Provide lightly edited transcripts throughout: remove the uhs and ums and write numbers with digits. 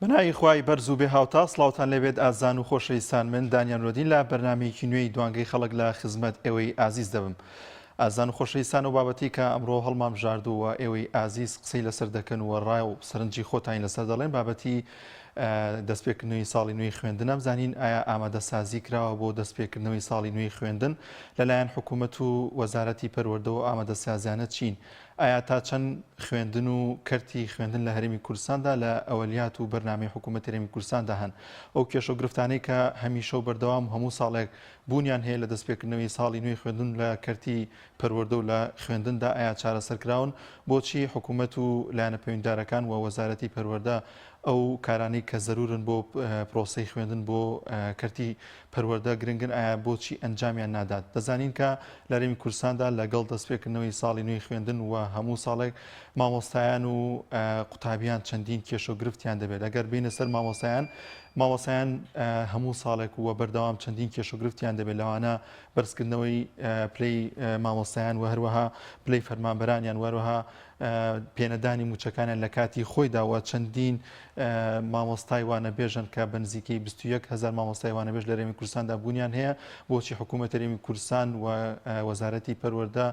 بەناوی خوای بەرز و بێ هاوتا سڵاوتان لێبێت ئازان و خۆشەویستان من دانیان نورەدین لە بەرنامەیەکی نوێی دوانگەی خەڵک لە خزمەت ئێوەی ئازیز دەبم ئازان و خۆشەویستان و بابەتی کە ئەمڕۆ هەڵمان بژاردووە ئێوەی ئازیز قسەی لەسەر دەکەن و ڕای و سەرنجی خۆتانی لەسەر دەڵێن بابەتی دەستپێکردنەوەی ساڵی نوێی خوێندنە بزانین ئایا ئامادەسازی کراوە بۆ دەستپێکردنەوەی ساڵی نوێی خوێندن لەلایەن حکوومەت و وەزارەتی پەروەردەوە ئامادەسازیانە چین ئایا تا چەند خوێندن و کەرتی خوێندن لە هەرێمی کوردستاندا لە ئەوەلیات و بەرنامەی حکوومەتی هەرێمی کوردستاندا هەن؟ ئەو کێشە و گرفتانەی کە هەمیشە و بەردەوام و هەموو ساڵێک بوونیان هەیە لە دەستپێکردنەوەی ساڵی نوێی خوێندن لە کەرتی پەروەردە و لە خوێندندا ئایا چارەسەر کراون؟ بۆچی حکوومەت و لایەنە پەیوەندیدارەکان و وەزارەتی پەروەردە ئەو کارانەی کە زەرورن بۆ پرۆسەی خوێندن بۆ کەرتی پەروەردە گرنگن ئایا بۆچی ئەنجامیان نادات؟ دەزانین کە لە هەرێمی کوردستاندا لەگەڵ دەستپێکردنەوەی ساڵی نوێی خوێندن و هەموو ساڵێک مامۆستایان و قوتابیان چەندین کێشە و گرفتیان دەبێت ئەگەر بینە سەر مامۆستایان مامۆستایان هەموو ساڵێک و بەردەوام چەندین کێشە و گرفتیان دەبێت لەوانە بەرزکردنەوەی پلەی مامۆستایان و هەروەها پلەی فەرمانبەرانیان وەروەها پێنەدانی مووچەکانیان لە کاتی خۆیدا و چەندین مامۆستای وانەبێژن کە بە نزیکەی 21 هەزار مامۆستای وانەبێژ لە هەرێمی کوردستاندا بوونیان هەیە، بۆچی حکوومەت هەرێمی کوردستان و وەزارەتی پەروەردە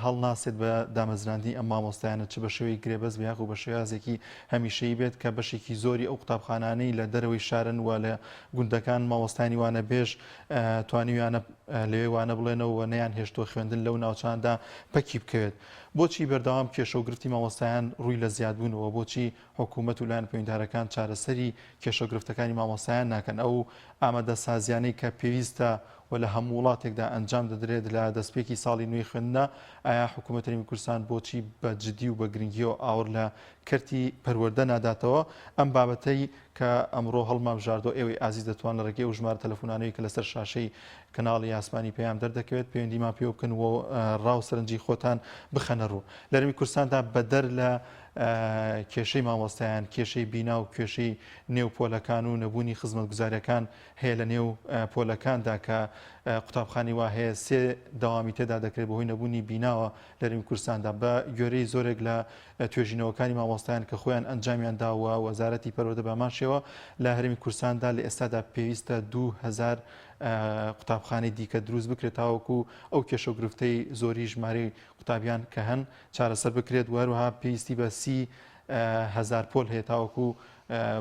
هەڵناسێت بە دامەزراندنی ئەم مامۆستایانە چ بە شێوەی گرێبەست بێ یاخو بە شێوازێکی هەمیشەیی بێت کە بەشێکی زۆری ئەو قوتابخانانەی لە دەرەوەی شارن و لە گوندەکان مامۆستایانی وانەبێژ توانیویانە لەوێ وانە بڵێنەوە و نەیانهێشتووە خوێندن لەو ناوچاندا پەکی بکەوێت. بۆچی بەردەوام کێشە و گرفتی مامۆستایان ڕووی لە زیادبوونەوە؟ بۆچی حکوومەت و لایەنە پەیوەندیدارەکان چارەسەری کێشە و گرفتەکانی مامۆستایان ناکەن؟ ئەو ئامادەسازیانەی کە پێویستە و لە هەموو وڵاتێکدا ئەنجام دەدرێت لە دەستپێکی ساڵی نوێی خوێندنە، ئایا حکوومەت هەرێمی کوردستان بۆچی بە جدی و بە گرنگییەوە ئاوڕ لە کەرتی پەروەردە ناداتەوە؟ ئەم بابەتەی کە ئەمڕۆ هەڵمانبژاردووە ئێوەی ئازیز دەتوان لە ڕێگەی ئەو ژمارە تەلەفونانەوەی کە لەسەر شاشەی کەناڵی ئاسمانی پەیام دەردەکەوێت پەیوەندیمان پێوە بکەن و ڕا و سەرنجی خۆتان بخەنە ڕوو. لە هەرێمی کوردستاندا بەدەر لە کێشەی مامۆستایان، کێشەی بینا و کێشەی نێو پۆلەکان و نەبوونی خزمەتگوزاریەکان هەیە لە نێو پۆلەکاندا کە قوتابخانی وا هەیە سێ دەوامی تێدا دەکرێت بەهۆی نەبوونی بیناوە لە هەرێمی کوردستاندا بە گوێرەی زۆرێک لە توێژینەوەکانی مامۆستایان کە خۆیان ئەنجامیان داوە وەزارەتی پەروەردە بە هەمان شێوە لە هەرێمی کوردستاندا لە ئێستادا پێویستە 2000 قوتابخانەی دیکە دروست بکرێت تاوەکو ئەو کێشە و گرفتەی زۆری ژمارەی قوتابیان کە هەن چارەسەر بکرێت و هەروەها پێویستی بە 30 هەزار پۆل هەیە تاوەکو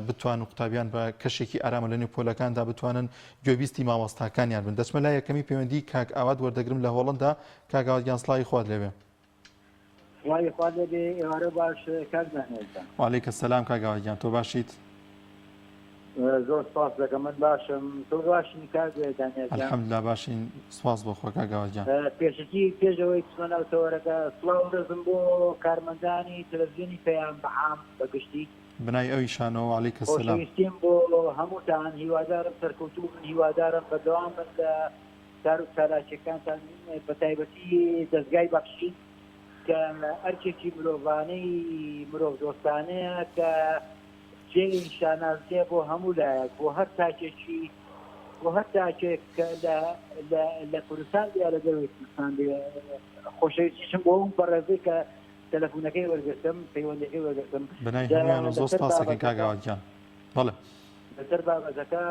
بتوان و قوتابیان بە کەشێکی ئارامە لە نێو پۆلەکاندا بتوانن گوێبیستی مامۆستاکانیان بن دەچمە لای یەکەمی پەیوەندی کاک ئاوات وەردەگرم لە هۆڵندا کاک ئاوات گیان سڵاوی خوات لێبێ. سڵاوی خوات لێبێ ئێوارە باش کاک دانیال جان. وعلیک السلام کاک ئاوات گیان تۆ باشیت؟ زۆر سپاس دەکەم من باشم تۆ باشی کاک دانیال جان؟ الحمدللە باشین سپاس بۆ خوا کاک ئاوات گیان. پێشەکی پێش ئەوەی بچمە ناو تەوەرەکە سڵاو و ڕێزم بۆ کارمەندانی تەلەفزیۆنی پەیام بە عام بە گشتی. بنای ئەویشانەوە وعلیک السلام. خۆشەویستیم بۆ هەمووتان هیوادارم سەرکەوتوو بن هیوادارم بەردەوام بن لە کار و چالاکیەکانتان بەتایبەتی دەزگای بەخشین کە ئەرکێکی مرۆڤانەی مرۆڤدۆستانەیە کە جێی شانازیە بۆ هەموو لایەک بۆ هەر تاکێکی بۆ هەر تاکێک کە لە لە لە کوردستان بێ یا لە دەرەوەی کوردستان بێ خۆشەویستیشم بۆ ئەو بەڕێزەی کە تەلەفونەکەی وەرگرتم پەیوەندەکەی وەرگرتم بەناوی هەموویانەوە زۆر لەسەر سپاس دەکەین کاک بابەتەکە ئاوات گیان بەڵێ. لەسەر بابەتەکە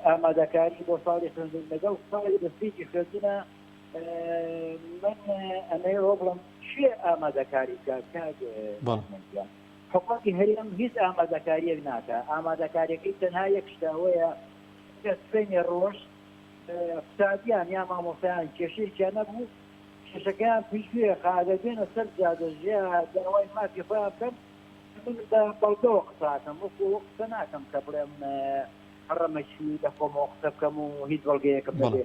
ئامادەکاری بۆ ساڵی خوێندن لەگەڵ ساڵی دەستپێکی خوێندنە من ئەمەوێ ئەوە بڵێم کێ ئامادەکاری بکات کاک بەڵێ. حکومەتی هەرێم هیچ ئامادەکاریەک ناکا ئامادەکاریەکەی تەنها یەک شتە ئەوەیە کە سبەینێ ڕۆژ قوتابیان یا مامۆستایان کێشەیەکیان نەبوو کێشەکەیان پشتگوێ خا ئەگەر بێنە سەر جادە ژیا داوای مافی خۆیان بکەن من بە بەڵگەوە قسە ئەکەم وەکو ئەوە قسە ناکەم کە بڵێم هەڕەمەکی لە خۆمەوە قسە بکەم و هیچ بەڵگەیەکم بەڵێ. نەبێ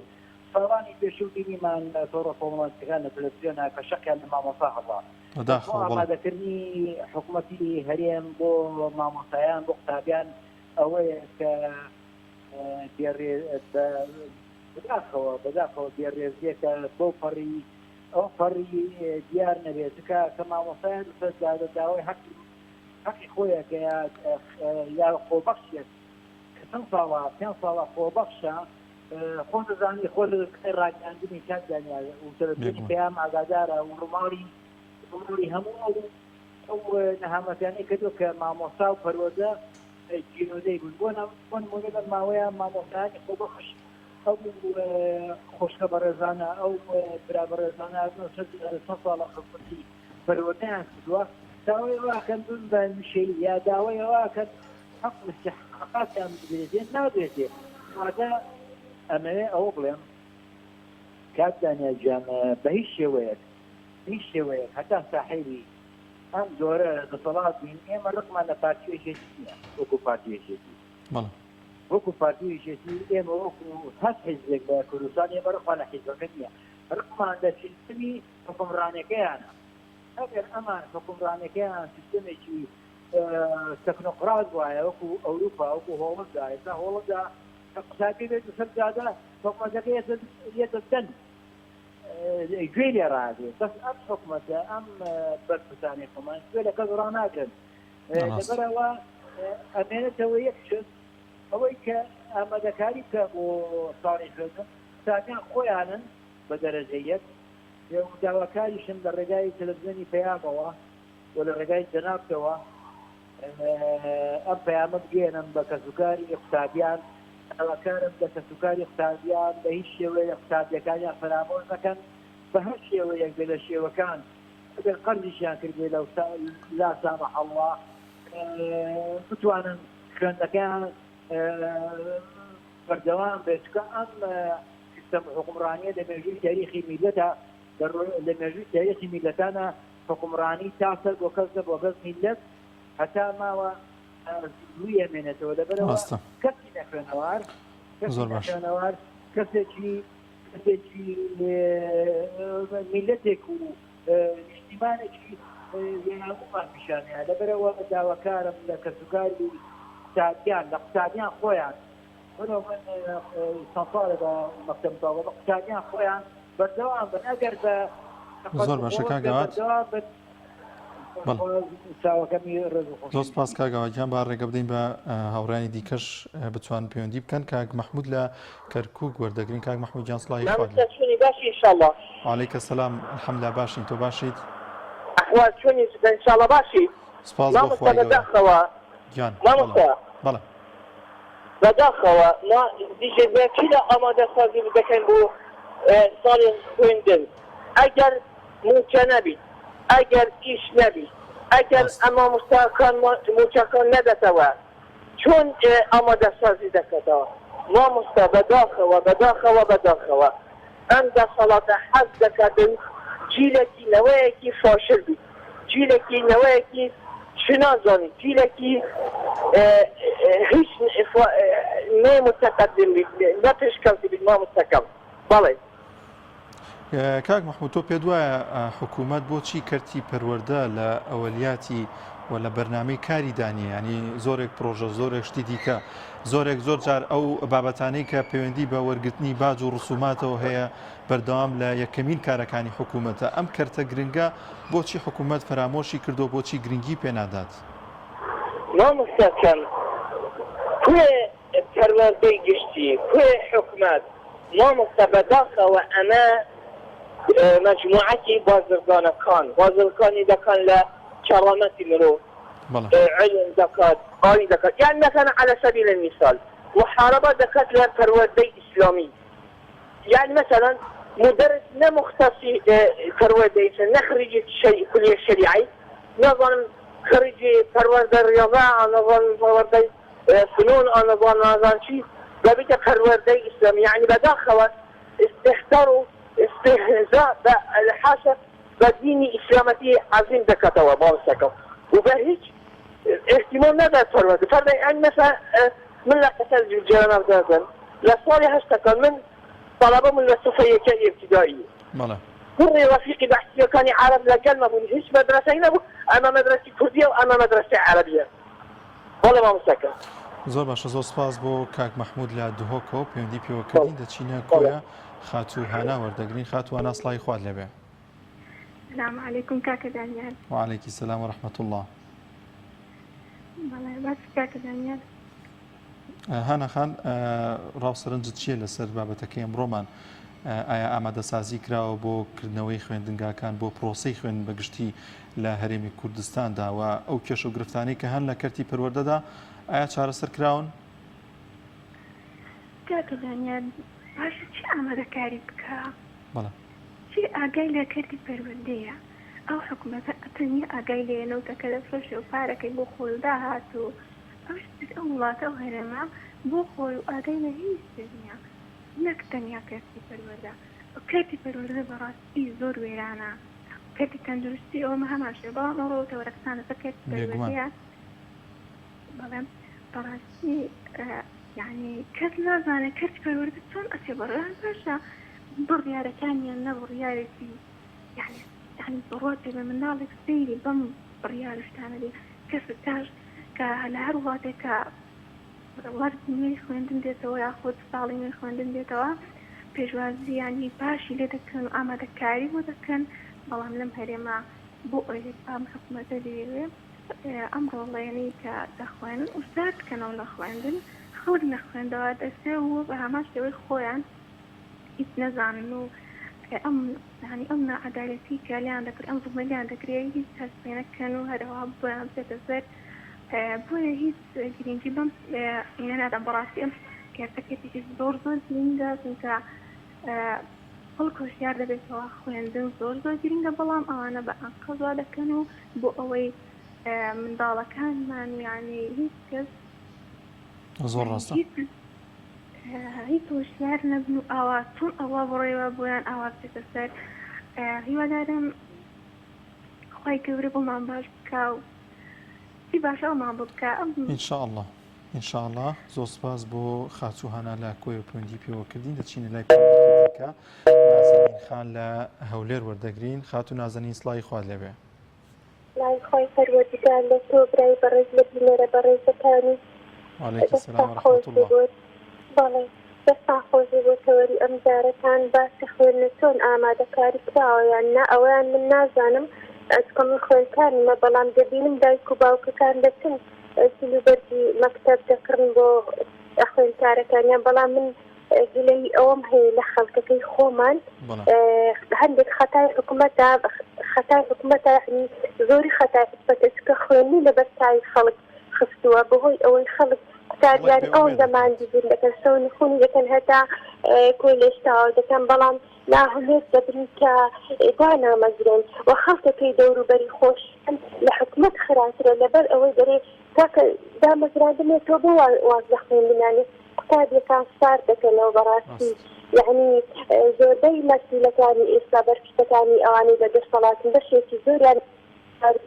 ساڵانی پێشوو بینیمان لە تۆڕە کۆمەڵایەتیەکان لە تەلەفزیۆنا کە شەقیان لە مامۆستا هەڵا بەس بۆ بەداخەوە بەڵێ. ئامادەکردنی حکومەتی هەرێم بۆ مامۆستایان بۆ قوتابیان ئەوەیە کە بێڕێ بە بەداخەوە بەداخەوە بێڕێزیەکە بەو پەڕی ئەو پەڕی دیار نەبێت چونکە کە مامۆستایان لەسەر جادە داوای حەقی حەقی خۆیە کە یا یا خۆبەخشێک کە چەند ساڵە پێ ساڵە خۆبەخشە خۆ دەزانی خۆ لە دەزگای ڕاگەیاندنی کاک دانیال و تەلەفزیۆنی بێگومان. پەیام ئاگادارە و ڕووماڵی ڕووماڵی هەموو ئەو. ئەو نەهامەتیانەی کردووە کە مامۆستا و پەروەردە گیرۆدەی بوون بۆ بۆ نموونە لەم ماوەیە مامۆستایانی خۆبەخش ئەو خۆشکە بەڕێزانە ئەو برا بەڕێزانە چەند ساڵە خزمەتی پەروەردەیان کردووە داوای ئەوە ئەکەن ببن بە هەمیشەیی یا داوای ئەوە ئەکەن حەق و ئیستیحقاقاتیان بدرێتێ نادرێتێ واتە ئەمەوێ ئەوە بڵێم کاک دانیال گیان بە هیچ شێوەیەک هیچ شێوەیەک هەتا ساحێبی ئەم جۆرە دەسەڵات بین ئێمە ڕقمان لە پارتی و یەکێتی نییە وەکو پارتی و یەکێتی بەڵێ. وەکو پارتی و یەکێتی ئێمە وەکو هەر حیزبێک لە کوردستان ئێمە ڕقمان لە حیزبەکە نییە ڕقمان لە سیستمی حوکمڕانەکەیانە ئەگەر ئەمان حوکمڕانەکەیان سیستمێکی تەکنۆقرات وایە وەکو ئەوروپا وەکو هۆڵندا ئێستا هۆڵندا کە قوتابی بێت سەر جادە حکومەتەکە یەتە دەن گوێی لێ ڕاگرێت بەس ئەم حکومەتە ئەم بەرپرسانی خۆمان گوێ لە کەس ڕاناگرن لەبەرەوە ئەمێنێتەوە یەک شت ئەوەی کە ئامادەکاری بکە بۆ ساڵی خوێندن قوتابیان خۆیانن بە دەرەجە یەک داواکاریشم لە ڕێگای تەلەڤزیۆنی پەیامەوە و لە ڕێگای جەنابتەوە ئەم پەیامە بگەیەنم بە کەسوکاری قوتابیان، داواکارم لە کەسوکاری قوتابیان بە هیچ شێوەیەک قوتابیەکانیان فەرامۆش نەکەن بە هەر شێوەیەک بێ لە شێوەکان ئەگەر قەرزیشیان کردبێ لە لا سامح اللە بتوانن خوێندنەکەیان بەردەوام بێت چونکە ئەم سیستەم حوکمڕانیە لە مێژووی تاریخی میللەتە لە مێژووی تاریخی میللەتانە حوکمڕانی تا سەر بۆ کەس نەبووە بەس میللەت هەتا ماوە زیندووی ئەمێنێتەوە لەبەرەوە ڕاستە. کەسی نەخوێنەوار کەسی زۆر باش. نەخوێنەوار کەسێکی کەسێکی میللەتێک و نیشتیمانێکی وێرانبوومان پیشانەیە لەبەرەوە داواکارم لە کەسوکاری قوتابیان لە قوتابیان خۆیان منەوە من چەند ساڵێ بە مەکتەب تەواو بە قوتابیان خۆیان بەردەوام بن ئەگەر بە زۆر باشە کاک ئاوات. بەردەوام بن بەڵێ. چاوەکەمی ڕێز و خۆشەویستی. زۆر سپاس کاک ئاوات گیان با ڕێگە بدەین بە هاوڕێیانی دیکەش بتوانن پەیوەندی بکەن کاک مەحمود لە کەرکوک وەردەگرین کاک مەحمود گیان سڵاوی خوات مامۆستا چۆنی باشی ان شاءاللە. وعلیک السلام الحمدللە باشین تۆ باشیت؟ ئەحوال چۆنی ان شاءاللە باشی؟ سپاس بۆ مامۆستا خوای گەورە. بەداخەوە گیان بەڵێ مامۆستا. بەڵێ. بەداخەوە ما دیژە بەچیدا ئامادەسازی دەکەین بۆ ساڵی خوێندن ئەگەر موچە نەبیت ئەگەر ئیش نەبیت ئەگەر ڕاستە. مامۆستاکان موچەکان نەدەتەوە چۆن ئامادەسازی دەکاتەوە مامۆستا بەداخەوە بەداخەوە بەداخەوە ئەم دەسەڵاتە حەز دەکاتن جیلەکی نەوەیەکی فاشل بیت جیلەکی نەوەیەکی چ نازانی جیلەکی هیچ نێ متقدم بیت نە پێشکەوتی بیت مامۆستاکەم بەڵێ. کاک مەحمود تۆ پێت وایە حکوومەت بۆچی کەرتی پەروەردە لە ئەوەلیاتی و لە بەرنامەی کاری دانیە ینی زۆرێک پرۆژە زۆرێک شتی دیکە زۆرێک زۆر جار ئەو بابەتانەی کە پەیوەندی بە وەرگرتنی باج و ڕسوماتەوە هەیە بەردەوام لە یەکەمین کارەکانی حکوومەتە ئەم کەرتە گرنگە بۆچی حکوومەت فەرامۆشی کردو بۆچی گرنگی پێنادات؟ مامۆستا کەم کوێ پەروەردەی گشتی کوێ حکومەت مامۆستا بەداخەوە ئەمە مەجموعەتی بازرگانەکان بازرگانی دەکەن لە کەرامەتی مرۆڤ علم دەکات ئاین دەکات یان مەسەلەن علی سبیل المثال محاربە دەکات لە پەروەردەی ئیسلامی یان مەسەلەن مدرس نە مختصی پەروەردەی نە خریجی کولیە شەریعەی نازانم خریجی پەروەردە ریاضە نازانم پەروەردەی فنون ئانەزان نازان چی دەبیتە پەروەردەی ئیسلامی یەعنی بەداخەوە ئیستهتار و ئیستهزا بە حاشا بە دینی ئیسلامەتی عەزیم دەکاتەوە مامۆستاکەم و بە هیچ ئیهتیمام نادات پەروەردە فەرمای یەعنی مەسەلەن من لە قسە جەناب دادەن لە ساڵی هەشتەکان من طلبە بوون لە صفە یەکە ئیبتیدایی بەڵێ. کوڕی ڕەفیقی بەعسییەکانی عەرەب لەگەلمە بوون هیچ مەدرەسەی نەبوو ئەمە مەدرەسی کوردیە و ئەمە مەدرەسەی عەرەبیە. بەڵێ مامۆستاکە. زۆر باشە زۆر سپاس بۆ کاک مەحمود لە دهۆکەوە پەیوەندی پێوە کردین دەچینە کۆیە خاتوو هانا وەردەگرین خاتوو هانا سڵاوی خوات لێبێ. سلام علیکم کاکە دانیال. وعلیکی سلام و رحمة اللە. بەڵێ باش کاکە دانیال. هانا خان ڕاو سەرنجت چییە لەسەر بابەتەکەی ئەمڕۆمان؟ ئایا ئامادەسازی کراوە بۆ کردنەوەی خوێندنگاکان بۆ پرۆسەی خوێندن بە گشتی لە هەرێمی کوردستاندا و ئەو کێشە و گرفتانەی کە هەن لە کەرتی پەروەردەدا ئایا چارەسەر کراون؟ کاکە دانیال باشە چی ئامادەکاری بکا؟ بەڵێ. چی ئاگای لە کەرتی پەروەردەیە؟ ئەو حکومەتە تەنیا ئاگای لێیە نەوتەکە دەفرۆشێ و پارەکەی بۆ خۆی و داهات و ئەو شتەی ئەو وڵاتە ئەو هەرێمە بۆ خۆی و ئاگای لە هیچ شتێک نییە نەک تەنیا کەرتی پەروەردە کەرتی پەروەردە بەڕاستی زۆر وێرانە کەرتی تەندروستی ئەوەمە هەمان شتە بەڵام ئەوڕۆ تەوەرەکان لەسەر کەرتی بێگومان. پەروەردەیە بەڵێ بەڕاستی یعنی کەس نازانێت کەرتی پەروەردە چۆن ئەچێ بەڕێوە باشە بڕیارەکانیان نە بڕیارێکی یعنی یعنی بڕوات پێ بێ منداڵێک سەیری بەم بڕیار و شتانە بێ کەس تاش کە لە هەر وڵاتێک کە وەرزی نوێی خوێندن دێتەوە یاخود ساڵی نوێی خوێندن دێتەوە پێشوازی یانی باشی لێ دەکەن و ئامادەکاری بۆ دەکەن بەڵام لەم هەرێمە بۆ ئەوەی ئەم حکومەتە دەیەوێ ئەم ڕۆڵەیەنەی کە دەخوێنن و سارد کەنەوە لە خوێندن خەڵک نەخوێندەوار دەچێ و بە هەمان شێوەی خۆیان هیچ نەزانن و ئەم یانی ئەم ناعەدالەتی کە لێیان دەکرێ ئەم زوڵمەی لێیان دەکرێ هیچ هەست پێ نەکەن و هەرەوها بۆیان بچێتە سەر بۆیە هیچ گرنگی بەم ئینە نادەم بەڕاستی ئەم کەرتە کەرتێکی زۆر زۆر گرنگە چونکە خەڵک هۆشیار دەبێتەوە خوێندن زۆر زۆر گرنگە بەڵام ئەوانە بە ئەنقەست وا دەکەن و بۆ ئەوەی منداڵەکانمان یانی هیچ کەس زۆر ڕاستە هیچ هۆشیار نەبن و ئاوا چۆن ئەوە بڕێوە بۆیان ئاوا بچێتە سەر هیوادارم خوای گەورە بۆمان باش بکا و چی باشە ئەومان بۆ بکا ئەم ان شاء اللە ان شاء اللە زۆر سپاس بۆ خاتوو هانا لە کۆیە پەیوەندی پێوە کردین دەچینە لای پەیوەندیەکی دیکە نازەنین خان لە هەولێر وەردەگرین خاتوو نازەنین سڵاوی خوات لێبێ. سڵاوی خوای پەروەردگار لە تۆ برای بەڕێز لە بینەرە بەڕێزەکانی وعلیک السلام دەستتان ورحمة خۆش بێ اللە. بۆ بەڵێ دەستتان خۆش بێ بۆ تەوەری ئەم جارەتان باسی خوێندنە چۆن ئامادەکاری کراوە یان نا ئەوەیان من نازانم چونکە من خوێندکار نیمە بەڵام دەبینم دایک و باوکەکان دەچن جل و بەرگی مەکتەب دەکڕن بۆ خوێندکارەکانیان بەڵام من گلەیی ئەوەم هەیە لە خەڵکەکەی خۆمان هەندێک خەتای حکومەتە خەتای حکومەتە یعنی زۆری خەتای حکومەتە چونکە خوێندنی لەبەر چاوی خەڵک خستووە بەهۆی ئەوەی خەڵک قوتابیان ئەوەندە ماندووبوون دەکەن شەو نخونی دەکەن هەتا کۆلێژ تەواو دەکەن بەڵام ناهومێد دەبن کە دانامەزرێن و خەڵکەکەی دەوروبەری خۆشیان لە حکومەت خراپترە لەبەر ئەوەی دەرێ کاکە دامەزراندنێ تۆ بۆ واز لە خوێندنانی قوتابیەکان سارد دەکەنەوە بەڕاستی یەعنی زۆربەی مەسولەکانی ئێستا بەرپرسەکانی ئەوانەی لە دەسەڵاتن بەشێکی زۆریان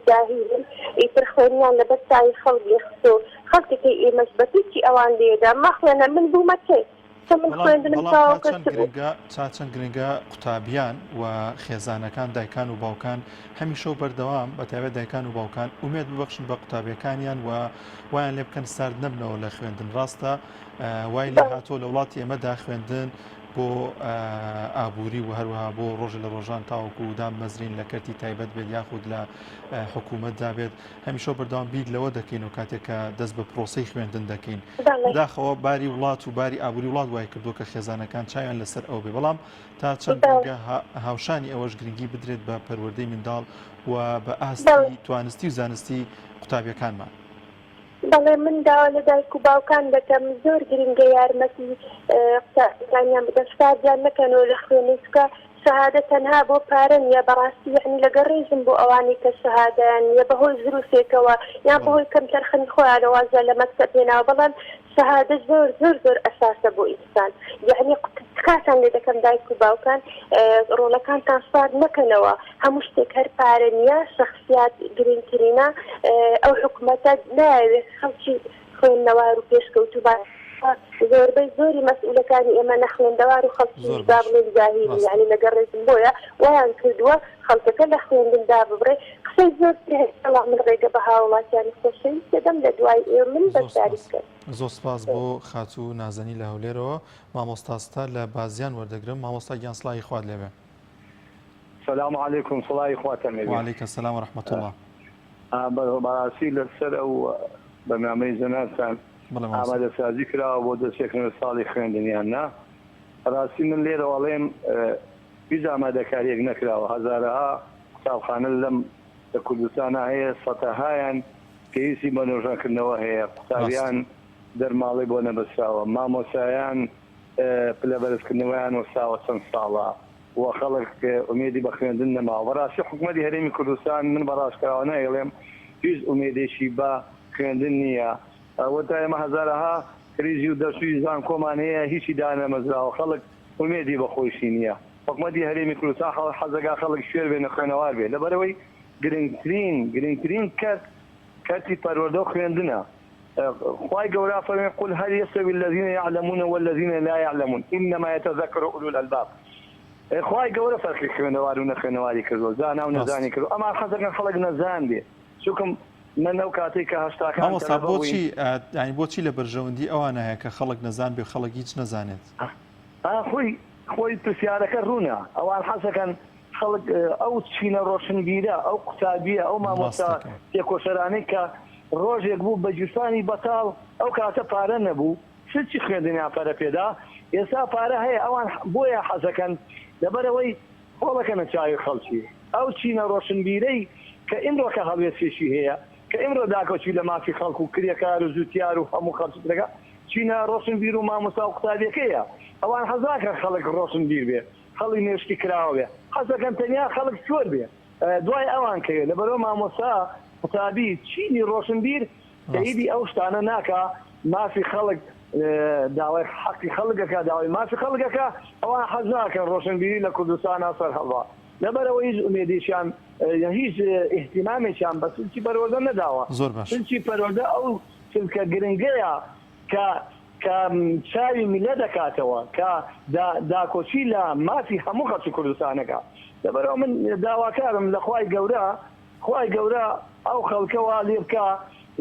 جاهیلن ئیتر خوێنیان لەبەر چاوی خەڵک لێخستۆ خەڵکەکەی ئێمەش بە پیتی ئەوان لێدا مەخوێنە من بوومە کێ کە من بەڵام خوێندنم بەڵام تا تەواو کرد چەند چ بوو؟ گرنگە تا چەند گرنگە قوتابیان و خێزانەکان دایکان و باوکان هەمیشە و بەردەوام بە تایبەت دایکان و باوکان ئومێد ببەخشن بە قوتابیەکانیان و وایان لێ بکەن سارد نەبنەوە لە خوێندن ڕاستە وای لێ بەڵێ. هاتووە لە وڵاتی ئێمەدا خوێندن بۆ ئابووری و هەروەها بۆ ڕۆژە لە ڕۆژان تاوەکو دامەزرین لە کەرتی تایبەت بێت یاخود لە حکوومەتدا بێت هەمیشە بەردەوام بیر لەوە دەکەین و کاتێک کە دەست بە پرۆسەی خوێندن دەکەین بەداخەوە باری وڵات و باری ئابووری وڵات وای کردووە کە خێزانەکان چاویان لەسەر ئەو بێ بەڵام تا چەند گرنگە هاوشانی ئەوەش گرنگی بدرێت بە پەروەردەی منداڵ و بە ئاستی توانستی و زانستی قوتابیەکانمان. بەڵێ من داوا لە دایک و باوکان دەکەم زۆر گرنگە یارمەتی قوتابیەکانیان بدەن ساردیان نەکەنەوە لە خوێندن چونکە شەهادە تەنها بۆ پارە نیە بەڕاستی یەعنی لەگەڵ ڕێزم بۆ ئەوانەی کە شەهادەیان نیە بەهۆی زروفێکەوە یان بەهۆی کەمتەرخەمی خۆیانەوە وازیان لە مەکتەب هێناوە بەڵام شەهادە زۆر زۆر زۆر ئەساسە بۆ ئینسان یەعنی تکاتان لێ دەکەم دایک و باوکان ڕۆڵەکانتان سارد نەکەنەوە هەموو شتێک هەر پارە نیە شەخسیات گرنگترینە ئەو حکومەتە نایەوێت خەڵکی خوێندنەوار و پێشکەوتوو با زۆربەی زۆری مەسئولەکانی ئێمە نەخوێندەوار و خەڵکی زۆر با باش بڵێین جاهیلن ڕاستە. یانی لەگەڵ ڕێزم بۆیە وایان کردووە خەڵکەکە لە خوێندن داببڕێ قسەی زۆر تر هەیە بەڵام من ڕێگە بە هاوڵاتیانی خۆشەویست دەدەم لە دوای ئێوە من زۆر بەشداری سپاس بکەن. زۆر سپاس بۆ خاتوو نازەنین لە هەولێرەوە مامۆستا ستار لە بازیان وەردەگرم مامۆستا گیان سڵاوی خوات لێبێ. سلام علیکم سڵاوی خواتان لێبێ. وعلیک السلام ورحمە اللە. بەڕاستی لەسەر ئەو بەرنامەی جەنابتان بەڵێ مامۆستا. ئامادەسازی کراوە بۆ دەستپێکردنەوەی ساڵی خوێندن یان نا؟ بەڕاستی من لێرەوە ئەڵێم هیچ ئامادەکاریەک نەکراوە هەزارەها قوتابخانە لەم لە کوردستانا هەیە سەتەهایان پێویستی بە نۆژەنکردنەوە هەیە قوتابیان دەرماڵەی بۆ نەبەسراوە مامۆسایان پلە بەرزکردنەوەیان وەستاوە چەند ساڵە و خەڵک ئومێدی بە خوێندن نەماوە بەڕاستی حکومەتی هەرێمی کوردستان من بە ڕاشکراوانە ئەیڵێم هیچ ئومێدێکی بە خوێندن نییە ئەوەتا ئێمە هەزارەها خریجی و دەرچووی زانکۆمان هەیە هیچی دانەمەزراوە خەڵک ئومێدی بە خۆیشی نییە حکومەتی هەرێمی کوردستان حەزەکا خەڵک کوێر بێ نەخوێنەوار بێ لەبەرئەوەی گرنگترین گرنگترین کەرت کەرتی پەروەردە و خوێندنە خوای گەورە فەرمی قل هل يستوي الذين يعلمون والذين لا يعلمون انما يتذكر اولو الالباب خوای گەورە فەرقی خوێنەوار و نەخوێنەواری کردووە زانا و نەزانی کردووە ئەمان حەزەکەن خەڵک نەزان بێ چونکم من ئەو کاتێک کە هەشتاکان مامۆستا بۆچی یانی بۆچی لە بەرژەوەندی ئەوانە هەیە کە خەڵک نەزان بێ خەڵک هیچ نەزانێت خۆی خۆی پرسیارەکە ڕوونە ئەوان حەزەکەن خەڵک ئەو چینە ڕۆشنبیرە، ئەو قوتابییە، ئەو مامۆستا تێکۆشەرانەی کە ڕۆژێک بوو بە گیرفانی بەتاڵ، ئەو کاتە پارە نەبوو، سلکی خوێندنیان پەرە پێدا، ئێستا پارە هەیە، ئەوان بۆیە حەزەکەن لەبەرئەوەی خۆڵەکەنە چاوی خەڵکی. ئەو چینە ڕۆشنبیرەی کە ئیمڕۆکە هەڵوێستێکی هەیە، کە ئیمڕۆ داکۆکی لە مافی خەڵک و کرێکار و جوتیار و هەموو خەڵکی ترەکە، چینە ڕۆشنبیر و مامۆستا و قوتابیەکەیە. ئەوان حەز ناکەن خەڵک ڕۆشنبیر بێ. خەڵک مێشکی کراوە بێ حەزەکەن تەنیا خەڵک کوێر بێ دوای ئەوان کەوێ لەبەرئەوە مامۆستا قوتابی چینی ڕۆشنبیر تەئیدی ئەو شتانە ناکا مافی خەڵک داوای حەقی خەڵک ئەکا داوای مافی خەڵک ئەکا ئەوان حەز ناکەن ڕۆشنبیری لە کوردستانا سەر هەڵبا لەبەرئەوە هیچ ئومێدێکیان هیچ ئیهتیمامێکیان بە سلکی پەروەردە نەداوە زۆر باش. سلکی پەروەردە ئەو سلکە گرنگەیە کە کە چاوی میللەت دەکاتەوە کە داکۆکی لە مافی هەموو خەڵکی کوردستان ئەکا لەبەرئەوە من داواکارم لە خوای گەورە خوای گەورە ئەو خەڵکە وا لێ بکا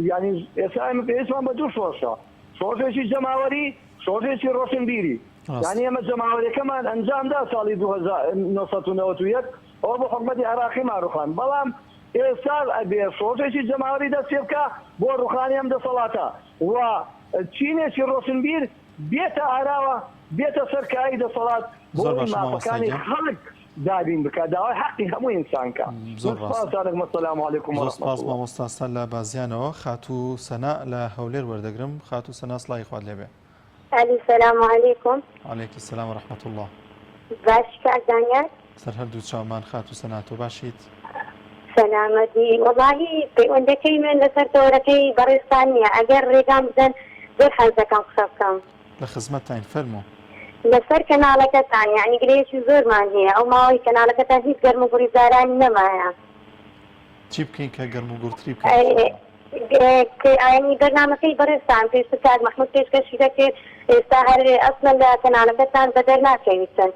یانی ئێستا ئێمە پێویستمان بە دوو شۆڕشە شۆڕشێکی جەماوەری شۆڕشێکی ڕۆشنبیری یانی ئێمە جەماوەریەکەمان ئەنجامدا ساڵی 1991 ئەوە بۆ حکومەتی عێراقیمان ڕوخان بەڵام ئێستا ئەبێ شۆڕشێکی جەماوەری دەست پێ بکا بۆ ڕوخانی ئەم دەسەڵاتە و چینێکی ڕۆشنبیر بێتە ئاراوە، بێتە سەر کایەی دەسەڵات بۆ زۆر ئەوەی باشە مامۆستا مافەکانی گیان. خەڵک دابین بکات، داوای حەقی هەموو ئینسان کا. زۆر من ڕاستە. سوپاستان دەکەم. السلام علیکم زۆر ورحمة سپاس اللە. مامۆستا سەر لە بازیانەوە خاتوو سەنا لە هەولێر وەردەگرم خاتوو سەنا سڵاوی خوات لێبێ. ئەلو سلام علیکم. علیک السلام و رحمة اللە. باشی کاک دانیار؟ سەر هەردوو چاومان خاتوو سەنا تۆ باشیت؟ سەلامەتی وەڵاهی پەیوەندەکەی من لەسەر تەوەرەکەی بەڕێزتان نییە ئەگەر ڕێگام بدەن زۆر حەز دەکەم قسە بکەم. لە خزمەتتاین فەرموو. لەسەر کەناڵەکەتان یەعنی گلەیەکی زۆرمان هەیە ئەو ماوەی کەناڵەکەتان هیچ گەرموگوڕی جارانی نەمایە. چی بکەین کە گەرموگوڕتری بکەین ان شاء اللە. یانی بەرنامەکەی بەڕێزتان پێشتر کاک مەحمود پێشکەشی دەکرد ئێستا هەر ئەسڵەن لە کەناڵەکەتان بەدەر ناکەویتن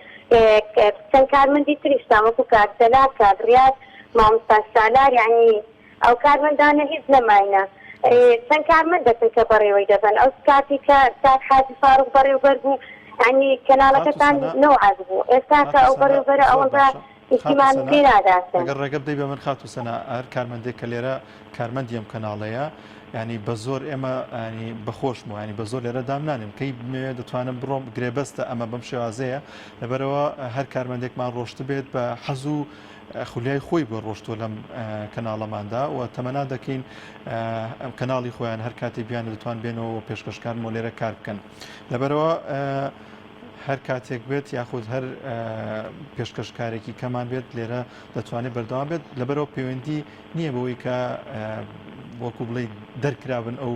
چەند کارمەندی تریشتان وەکو کاک جەلال کاک ڕیاز مامۆستا سالار یانی ئەو کارمەندانە هیچ نەماینە چەند کارمەندەکن کە بەڕێوەی دەبەن ئەو کاتی کە کاک حاجی فاروق بەڕێوبەر بوو یانی خاتوو کەناڵەکەتان سەنا نەوعەک بوو ئێستا کە خاتوو ئەو سەنا بەڕێوبەرە زۆر ئەوەندە باشە خاتوو ئیهتیمامی سەنا پێ ناداتن. ئەگەر ڕێگە بدەی بە من خاتوو سەنا هەر کارمەندێک کە لێرە کارمەندی ئەم کەناڵەیە ینی بە زۆر ئێمە ینی بەخۆشم و ینی بە زۆر لێرە دامنانێم کەی بمەوێت دەتوانم بڕۆم گرێبەستە ئەمە بەم شێوازەیە لەبەرەوە هەر کارمەندێکمان ڕۆشت بێت بە حەز و خولیای خۆی بۆ ڕۆشتوە لەم کەناڵەماندا و تەمەنا دەکەین ئەم کەناڵی خۆیان هەر کاتی بیان دەتوان بێنەوە و پێشکەشکار مۆ لێرە کار بکەن لەبەرەوە هەر کاتێک بێت یاخود هەر پێشکەشکارێکی کەمان بێت لێرە دەتوانێت بەردەوام بێت لەبەرەوە پەیوەندی نییە بەوەی کە وەکو بڵێ دەرکرابن ئەو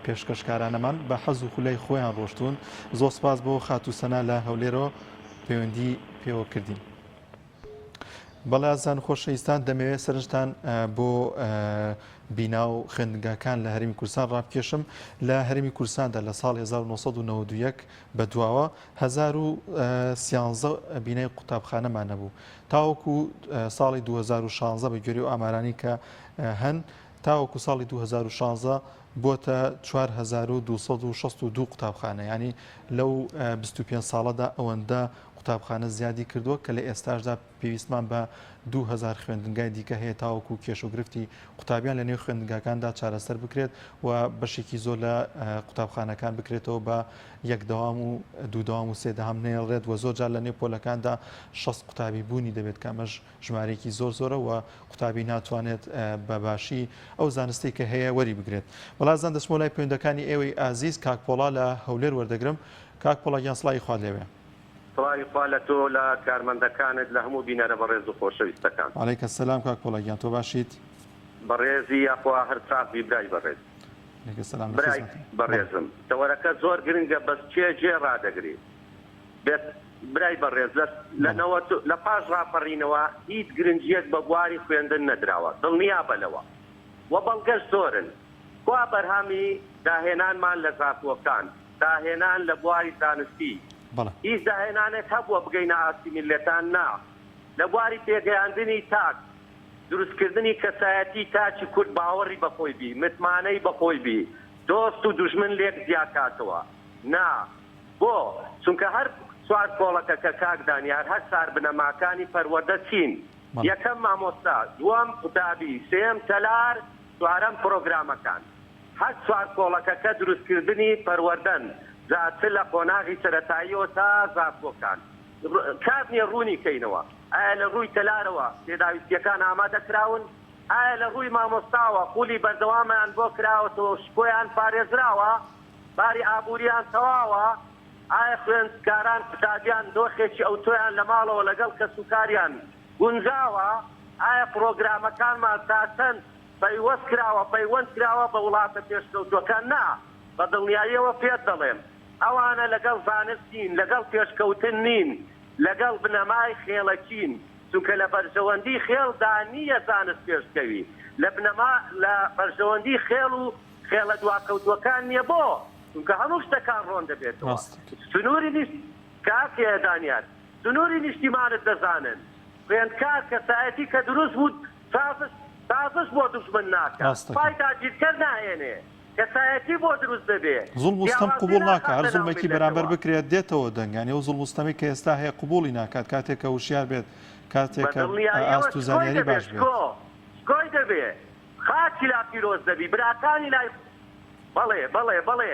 پێشکەشکارانەمان بە حەز و خولای خۆیان ڕۆشتون زۆر سپاس بۆ خاتوو سەنا لە هەولێرەوە پەیوەندی پێوە کردین. بەڵێ ئازیزان خۆشەویستان دەمەوێت سەرنجتان بۆ بینا و خوێندنگاکان لە هەرێمی کوردستان ڕابکێشم لە هەرێمی کوردستاندا لە ساڵ 1991 بە دواوە 1013 بینای قوتابخانەمان نەبوو تاوەکو ساڵی 2016 بە گوێرەی ئامارانی کە هەن تاوەکو ساڵی 2016 بۆتە 4262 قوتابخانە ینی لەو 25 ساڵەدا ئەوەندە. قوتابخانە زیادی کردووە کە لە ئێستاشدا پێویستمان بە 2000 خوێندنگای دیکە هەیە تاوەکو کێشە و گرفتی قوتابیان لە نێو خوێندنگاکاندا چارەسەر بکرێت و بەشێکی زۆر لە قوتابخانەکان بکرێتەوە بە یەک دەوام و دوو دەوام و سێ دەهام نەیەڵرێت و زۆر جار لە نێو پۆلەکاندا 60 قوتابی بوونی دەبێت کە ئەمەش ژمارەیەکی زۆر زۆرە و قوتابی ناتوانێت بە باشی ئەو زانستەی کە هەیە وەری بگرێت. بەڵازان دەچمەوە لای پەیوەندەکانی ئێوەی ئازیز کاک پۆڵا لە هەولێر وەردەگرم. کاک پۆڵا گیان سڵاوی خوات لێبێ. سڵاوی خوا لە تۆ لە کارمەندەکانت لە هەموو بینەرە بەڕێز و خۆشەویستەکان. وعلیک السلام کاک پۆڵا گیان تۆ باشیت؟ بەڕێزی یاخوا هەر ساغ بی برای بەڕێز. علیک السلام لە برای خزمەتم. بەڵێ. بەڕێزم تەوەرەکە زۆر گرنگە بەس کێ گوێ ڕادەگرێ بێت برای بەڕێز لە لە بەڵێ. نەوەت لە پاش ڕاپەڕینەوە هیچ گرنگیەک بە بواری خوێندن نەدراوە دڵنیابە لەوە وە بەڵگەش زۆرن کوا بەرهەمی داهێنانمان لە زاکۆکان داهێنان لە بواری زانستی بەڵێ. هیچ داهێنانێک هەبووە بگەینە ئاستی میللەتان؟ نا. لە بواری پێگەیاندنی تاک، دروستکردنی کەسایەتی تاکی کورد باوەڕی بە خۆی بی، متمانەی بە خۆی بی، دۆست و دوژمن لێک جیاکاتەوە؟ نا. بۆ؟ چونکە هەر چوار کۆڵەکەکە کاک دانیار هەر چار بنەماکانی پەروەردە چین؟ بەڵێ. یەکەم مامۆستا، دووەم قوتابی، سێیەم تەلار، چوارەم پرۆگرامەکان. هەر چوار کۆڵەکەکە دروستکردنی پەروەردەن، جا چ لە قۆناغی سەرەتاییەوە تا زانکۆکان. کات نییە ڕوونی کەینەوە. ئایا لە ڕووی تەلارەوە پێداویستییەکان ئامادە کراون؟ ئایا لە ڕووی مامۆستاوە خولی بەردەوامیان بۆ کراوەتەوە و شکۆیان پارێزراوە؟ باری ئابوورییان تەواوە؟ ئایا خوێندکاران، قوتابیان دۆخێکی ئەوتۆیان لە ماڵەوە لەگەڵ کەسوکاریان گونجاوە؟ ئایا پڕۆگرامەکانمان تا چەند پەیوەست کراوە، پەیوەند کراوە بە وڵاتە پێشکەوتووەکان؟ نا، بە دڵنیاییەوە پێت دەڵێم، ئەوانە لەگەڵ زانست نین، لەگەڵ پێشکەوتن نین، لەگەڵ بنەمای خێڵەکین، چونکە لە بەرژەوەندی خێڵدا نییە زانست پێشبکەوی، لە بنەما لە بەرژەوەندی خێڵ و خێڵە دواکەوتووەکان نییە، بۆ؟ چونکە هەموو شتەکان ڕۆن دەبێتەوە. سنووری نیشت کاک دانیار، سنووری نیشتیمانت دەزانن، خوێندکار کەسایەتی کە دروست بوو سازش سازش بۆ دوژمن ناکا، ڕاست سوپای دەکەی. داگیرکەر ناهێنێ، کەسایەتی بۆ دروست دەبێ، زوڵم و ستەم جیاوازی قبوڵ ناکا، هەر ناخاتە ناو زوڵمێکی بەرامبەر میللەتەوە. بکرێت دێتەوە دەنگ، یانی ئەو زوڵم و ستەمەی کە ئێستا هەیە قبوڵی ناکات، کاتێک کە وشیار بێت، کاتێک بە کە دڵنیاییەوە ئاست و شکۆی زانیاری دەبێ، باش بێت. شکۆ، شکۆی دەبێ، خاکی لا پیرۆز دەبی، براکانی لای بەڵێ، بەڵێ، بەڵێ،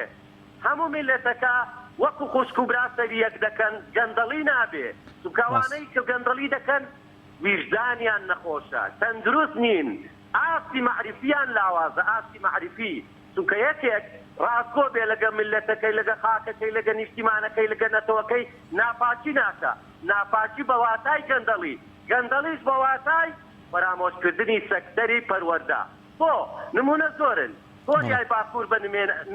هەموو میللەتەکە وەکو خوشک و برا سەیری یەک دەکەن، گەندەڵی نابێ، چونکە ڕاست. ئەوانەی کە گەندەڵی دەکەن ویژدانیان نەخۆشە، تەندروست نین، ئاستی مەعریفیان لاوازە، ئاستی مەعریفی، چونکە یەکێک ڕاستگۆ بێ لەگە میللەتەکەی، لەگە خاکەکەی، لەگە نیشتیمانەکەی، لەگە نەتەوەکەی ناپاکی ناکا، ناپاکی بە واتای گەندەڵی، گەندەڵیش بە واتای فەرامۆشکردنی سەکتەری پەروەردە. بۆ نموونە زۆرن، کۆریای باکوور بە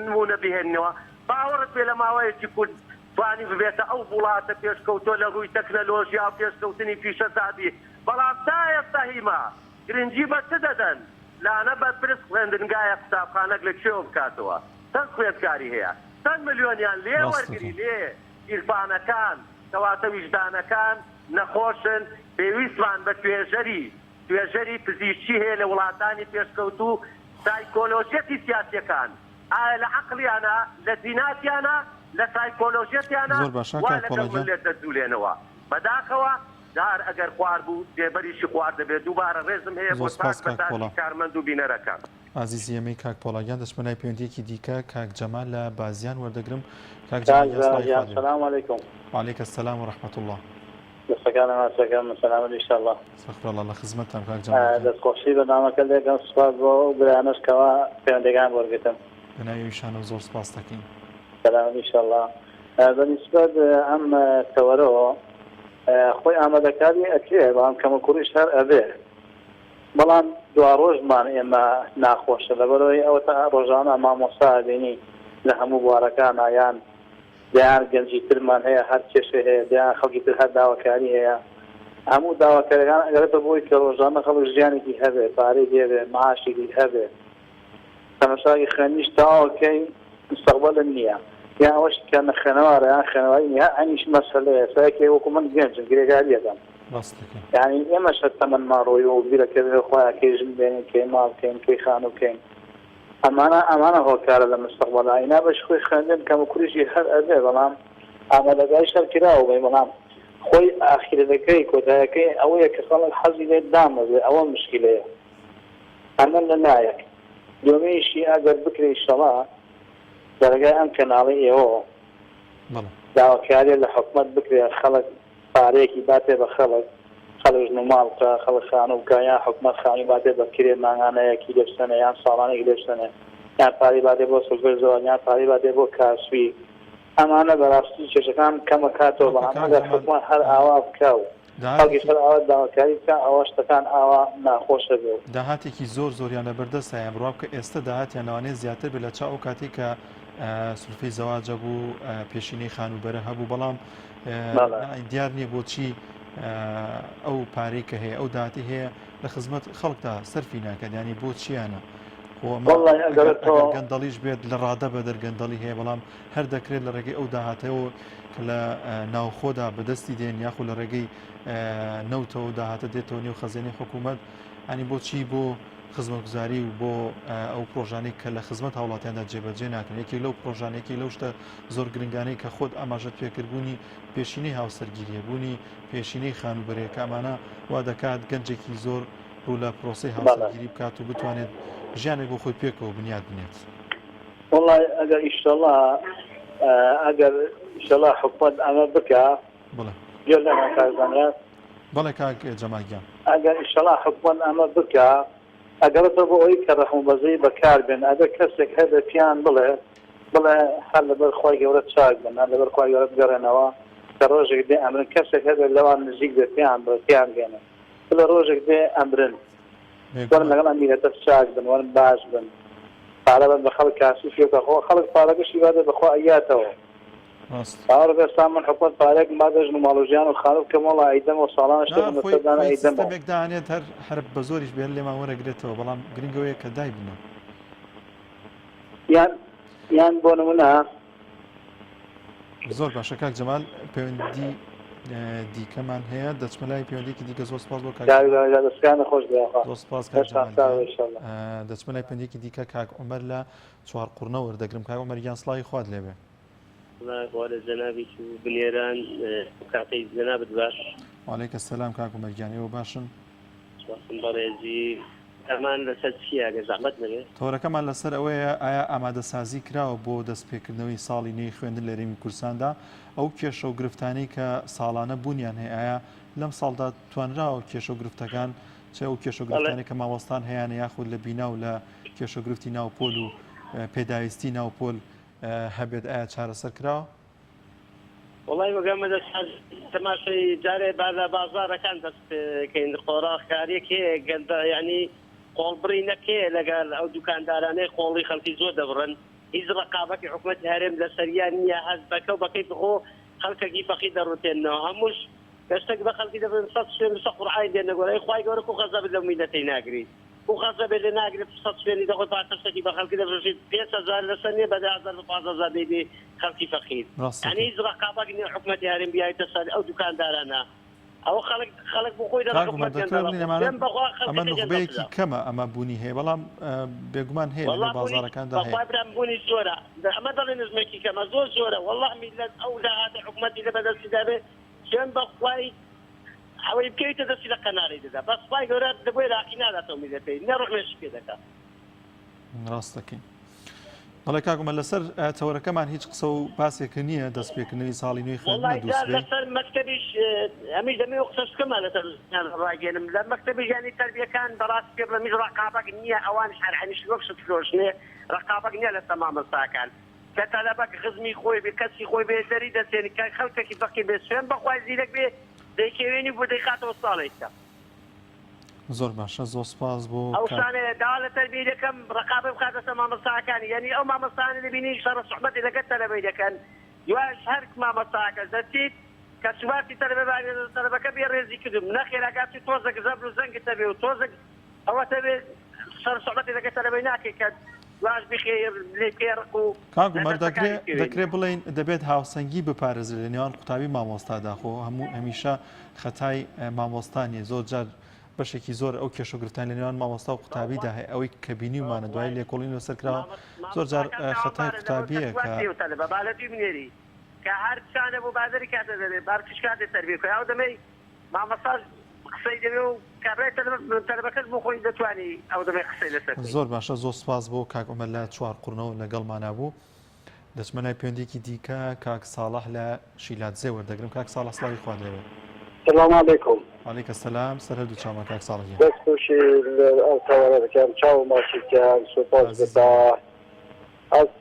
نموونە بهێنینەوە، باوەڕت بێ لە ماوەیەکی کورت توانی ببێتە ئەو وڵاتە پێشکەوتووە لە ڕووی تەکنەلۆژیا و پێشکەوتنی پیشەسازی، بەڵام تا ئێستا هیما گرنگی بە چ دەدەن؟ لانە بەرپرس خوێندنگایە قوتابخانەک لە کوێوە بکاتەوە؟ چەند خوێندکاری هەیە؟ چەند ملیۆنیان لێ وەرگری لێ گیرفانەکان؟ کەواتە ویژدانەکان نەخۆشن، پێویستمان بە توێژەری توێژەری پزیشکی هەیە لە وڵاتانی پێشکەوتوو، سایکۆلۆژیەتی سیاسیەکان ئایا لە عەقڵیانە، لە جیناتیانە، لە سایکۆلۆژیەتیانە زۆر باشە وا کاک لەگەڵ پۆڵا گیان. مللەت دەجولێنەوە؟ بەداخەوە دار ئەگەر خوار بوو سێبەریشی خوار دەبێت، دووبارە ڕێزم هەیە بۆ زۆر سپاس تاک بە کاک تاکی پۆڵا. کارمەند و بینەرەکان. ئازیزی ئێمەی کاک پۆڵا گیان دەچمە لای پەیوەندیەکی دیکە کاک جەمال لە بازیان وەردەگرم کاک جەمال کاک گیان سڵاوی گیان خوات لێ بێت. سلام علیکم. وعلیک السلام و رحمە اللە. دەستەکانت ماچەکەم سەلامەت ئیشەڵا. استغفر اللە لە خزمەتتام کاک جەمال گیان. دەست خۆشی بەرنامەکە لێکەم سوپاس بۆ ئەو برایانەش کەوا پەیوەندیەکان وەرگرتن. بە ناوی ئەویشانەوە زۆر سوپاست دەکەین. سەلامەت ئیشەڵا. بە نیسبەت ئەم تەوەرەوە خۆی ئامادەکاری ئەکرێ بەڵام کەموکوڕیش هەر ئەبێ بەڵام دواڕۆژمان ئێمە ناخۆشە لەبەرئەوەی ئەوەتا ڕۆژانە مامۆستا ئەبینی لە هەموو بوارەکانا یان دەیان گەنجی ترمان هەیە هەر کێشەی هەیە، دەیان خەڵکی تر هەر داواکاری هەیە، هەموو داواکاریەکان ئەگەڕێتەوە بۆی کە ڕۆژانە خەڵک ژیانێکی هەبێ، پارەی لێبێ، معاشێکی هەبێ، تەمەشاکی خوێندنیش تەواو کەی مستەقبەلت نییە، یان ئەوەش کە نەخوێنەوارە یان خوێنەواری نییە هەر عەینیش مەسەلەیە، ئێستا یەکێ وەکو من گەنجم گرێگاری ئەدەم، ڕاست دەکەی. یانی ئێمەش هەر تەمەنمان ڕۆیوە و بیرەکەوێ خوایە کەی ژن بێنین، کەی ماڵ کەین، کەی خانوو کەین. ئەمانە ئەمانە هۆکارە لە مستەقبەڵا ئینا بەش خۆی خوێندن کەم و کوریشی هەر ئەبێ بەڵام ئامادەگایش هەر کراوە بەی بەڵام. خۆی ئاخیرەتەکەی کۆتایەکەی ئەوەیە کە خەڵک حەزی لێ دامەزرێ ئەوە مشکیلەیە ئەمە لە لایەک دووەمیشی ئەگەر بکرێ ئیشەڵا لە ڕێگای ئەم کەناڵەی ئێوەوە داواکاریە لە حکومەت بکرێ خەڵک پارەیەکی باتێ بە خەڵک خەڵک ژن و ماڵ بکا خەڵک خانوو بکا یان حکومەت خانووی باتێ بە کرێ مانگانەیەکی لێ بسەنێ یان ساڵانێکی لێ بسەنێ یان پارەی باتێ بۆ سولفەی زەواج یان پارەی باتێ بۆ کاسبی ئەمانە بەراستی کێشەکان کەمەکاتەوە بەڵام ئەگەر حکومەت هەر ئاوا بکا و خەڵکیش هەر ئاوا داواکاری بکا ئەوا شتەکان ئاوا ناخۆش ئەبێ و. داهاتێکی زۆر زۆریان لەبەردەست هەیە بڕوا بکە ئێستە داهاتیان لەوانەیە زیاتر بێت لە چاو ئەو کاتەی کە سولفەی زەواج هەبوو پێشینەی خانووبەرە هەبوو بەڵام دیار نییە بۆچی ئەو پارەی کە هەیە ئەو داهاتی هەیە لە خزمەت خەڵکدا سەرفی ناکات ینی بۆ چیانە گەندەڵیش بێت لە ڕادە بەدەر گەندەڵی هەیە بەڵام هەر دەکرێت لە ڕێگەی ئەو داهاتەوە کە لە ناوخۆدا بەدەستی دێن یاخو لە ڕێگەی نەوتەوە داهاتە دێتەوە نێو خەزێنەی حکوومەت ئەنی بۆچی بۆ خزمەتگوزاری و بۆ ئەو پرۆژانەی کە لە خزمەت هاوڵاتیاندا جێبەجێ ناکرێن یەکێک لەو پرۆژانە یەکێک لەو شتە زۆر گرنگانەی کە خۆت ئاماژەت پێکرد بوونی پێشینەی هاوسەرگیریە بوونی پێشینەی خانووبەرەیە کە ئەمانە وا دەکات گەنجێکی زۆر ڕوو لە پرۆسەی هاوسەرگیری بکات و بتوانێت ژیانێک بۆ خۆی پێکەوە بنیات بنێت. وەڵای ئەگەر ئیشەڵا ئەگەر ئیشەڵا حکومەت ئەمە بکا بەڵێ. گوێت لێمە کاک زانیار؟ بەڵێ کاک جەمال گیان. ئەگەر ئیشەڵا حکومەت ئەمە بکا ئەگەڕێتەوە بۆ ئەوەی کە ڕەحم و بەزەیی بەکار بێن ئەگەر کەسێک هەبێ پێیان بڵێ بڵێ هەر لەبەر خوای گەورە چاک بن هەر لەبەر خوای گەورە بگەڕێنەوە کە ڕۆژێک دێ ئەمرن کەسێک هەبێ لەوان نزیک بێ پێیان بڵێ تێیان بگەینێ بڵێ ڕۆژێک دێ ئەمرن وەرن لەگەڵ ئەم میلەتە چاک بن وەرن باش بن پارە بەن بە خەڵک کاسی فیۆکە خۆ خەڵک پارەکەشی بادێ بەخوا ئەیاتەوە باوەڕ بێ ئێستا من حکومەت پارەیەکم با دەژن و ماڵ و ژیان و خانوو بکەم وەڵا ئەیدەمەوە ساڵانە شتێکم لەسەر دانا ئەیدەمەوە. سیستەمێک دانێت هەر هەر بە زۆریش بێ لێمان وەرەگرێتەوە بەڵام گرنگ ئەوەیە کە دایبنێن. یان یان بۆ نمونە. زۆر باشە کاک جەمال پەیوەندی دیکەمان هەیە دەچمە لای پەیوەندیکی دیکە زۆر سپاس بۆ کاک دەستکانە خۆش بێ زۆر سپاس کاک جەمال دەچمە لای پەیوەندیکی دیکە کاک عومەر لە چوارقوڕنە وەردەگرم کاک عومەر گیان سڵاوی خوات لێبێ. سڵاوی خوا لە جەنابیت و بنێران ئەو کاتەی جەنابت باش. وعلیک السلام کاک عومەر گیان ئێوە باشن؟ سوپاسم بەڕێزی ئەمان لەسەر چییە گەر زەحمەت نەبێ؟ تەوەرەکەمان لەسەر ئەوەیە ئایا ئامادەسازی کراوە بۆ دەستپێکردنەوەی ساڵی نوێی خوێندن لە هەرێمی کوردستاندا؟ ئەو کێشە و گرفتانەی کە ساڵانە بوونیان هەیە ئایا لەم ساڵدا توانراوە کێشە و گرفتەکان چ ئەو کێشە و گرفتانەی کە مامۆستان هەیانە یاخود لە بینا و لە کێشە و گرفتی ناو پۆل و پێداویستی ناو پۆل هەبێت ئایا چارەسەر کراوە؟ وەڵای وەک ئەمە تەماشای جارێ با لە بازاڕەکان دەست پێکەین قۆراخکاریەک هەیە گەندە یعنی قۆڵبڕی نەکەیە لەگەڵ ئەو دوکاندارانەی قۆڵی خەڵکی زۆر دەبڕن هیچ ڕقابەتی حکومەتی هەرێم لەسەریان نییە هەست بەکە و بەکەی بخۆ خەڵکەکی فەقیر دەڕوتێنەوە هەمووش گەشتەک بە خەڵکی دەبن سەد شوێن و سە قورعانی دێنە گۆرای خوای گەورە کو غەزەبت لەو میلەتەی ناگری کو غەزەبێ لێ ناگرێت سەد شوێنی دەخۆی پارچە شتەکی بە خەڵکی دەفرۆشی 5000 لەسەر نیە بە 10000 بە 15000 دەیدەی خەڵکی فەقیر یانی هیچ ڕەقابەک نیە حکومەتی هەرێم بیایتە سەر ئەو دوکاندارانە ئەوە خەڵک خەڵک بۆ خۆی دەڵێ کاک عومەر حکومەت دەکرێت گەندەڵە بڵێین خۆ ئەمانە پێم بەخوا ئەمە خەڵکەکە نوخبەیەکی گەندەڵترە کەمە ئەمە بوونی هەیە بەڵام بێگومان هەیە وەڵا لەنێو بوونی بازاڕەکاندا هەیە. بەخوای برام بوونی زۆرە ئەمە دەڵێ نزمێکی کەمە زۆر زۆرە وەڵا میللەت ئەو داهاتەی حکومەتی لە بەدەستی دابێ سوێند بەخوای ئەوەی بکەویتە دەستی لە قەنارەی دەدا بەس خوای گەورە بۆ عێراقی ناداتەوە میللەتەی نە ڕوحمێشی پێ دەکا. ڕاست دەکەی. بەڵێ کاک عومەر لەسەر تەوەرەکەمان هیچ قسە و باسێک نییە دەستپێکردنەوەی ساڵی نوێی خوێندنە وەڵای جار دووسبەی. لەسەر مەکتەبیش ئەمیش دەمەوێ قسەش بکەم لەسەر ڕاگەیەنم لە مەکتەبیش یانی تەربیەکان بەڕاستی پێ بڵێم هیچ ڕەقابەک نییە ئەوانیش هەر هەمیش وەک شت فرۆشنێ ڕەقابەک نییە لەسەر مامۆستاکان کە تەلەبەک خزمی خۆی بێ کەسی خۆی بێ دەری دەچێنی کە خەڵکێکی فەقیر بێ سوێن بەخوای زیرەک بێ دەیکەوێنی بۆ دەیخاتەوە ساڵێک کە. زۆر باشە زۆر سپاس بۆ ئەو کاک. شانەیە داوا لە تەربیەی دەکەم ڕەقابە بخاتە سەر مامۆستاکانی یانی ئەو مامۆستایانە دەبینی شەڕە سوحبەتی لەگەر تەلەبەی دەکەن دوایش هەر مامۆستاکەش دەچیت کە سوباسی تەلەبە بانگی تەلەبەکە بێ ڕێزی کردم نەخێر ئەگەر چوو تۆزەک زەبر و زەنگت هەبێ و تۆزەک ئەوەت هەبێ شەڕ سوحبەتی لەگەر تەلەبەی ناکەی کە دواش بیخەی لێی بکەی ڕق و کاک لە عومەر دەکرێ دەرسەکانی بکەوێنی. دەکرێ بڵێین دەبێت هاوسەنگی بپارێزرێت لە نێوان قوتابی مامۆستادا خۆ هەموو هەمیشە خەتای مامۆستا نیە زۆر جار بەشێکی زۆر ئەو کێشە و گرفتان لە نێوان مامۆستا و قوتابیدا هەیە ئەوەی کە بینیومانە دوای لێکۆڵین لەسەر کراوە زۆر جار خەتای قوتابیە کە. کە هەر کچانە بۆ بازری کاتە دەرێ بار کچ کاتێ تەربیە کە ئەو دەمەی مامۆستاش قسەی دەوێ و کابرای تەلەبەکەش بۆ خۆی دەتوانی ئەو دەمەی قسەی لەسەر بکەی. زۆر باشە زۆر سپاس بۆ کاک عومەر لە چوارقوڕنەوە لەگەڵمانا بوو. دەچمە لای پەیوەندیەکی دیکە کاک ساڵح لە شیلادزێ وەردەگرم کاک ساڵح سڵاوی خوات لێبێ. سلام علیکم. علیک السلام سەر هەردوو چاومان کاک ساڵح گیان. دەست خۆشی ئەو تەوەرە دەکەم چاو ماچی بکەم سوپاس ئازیزم. بتا ئەس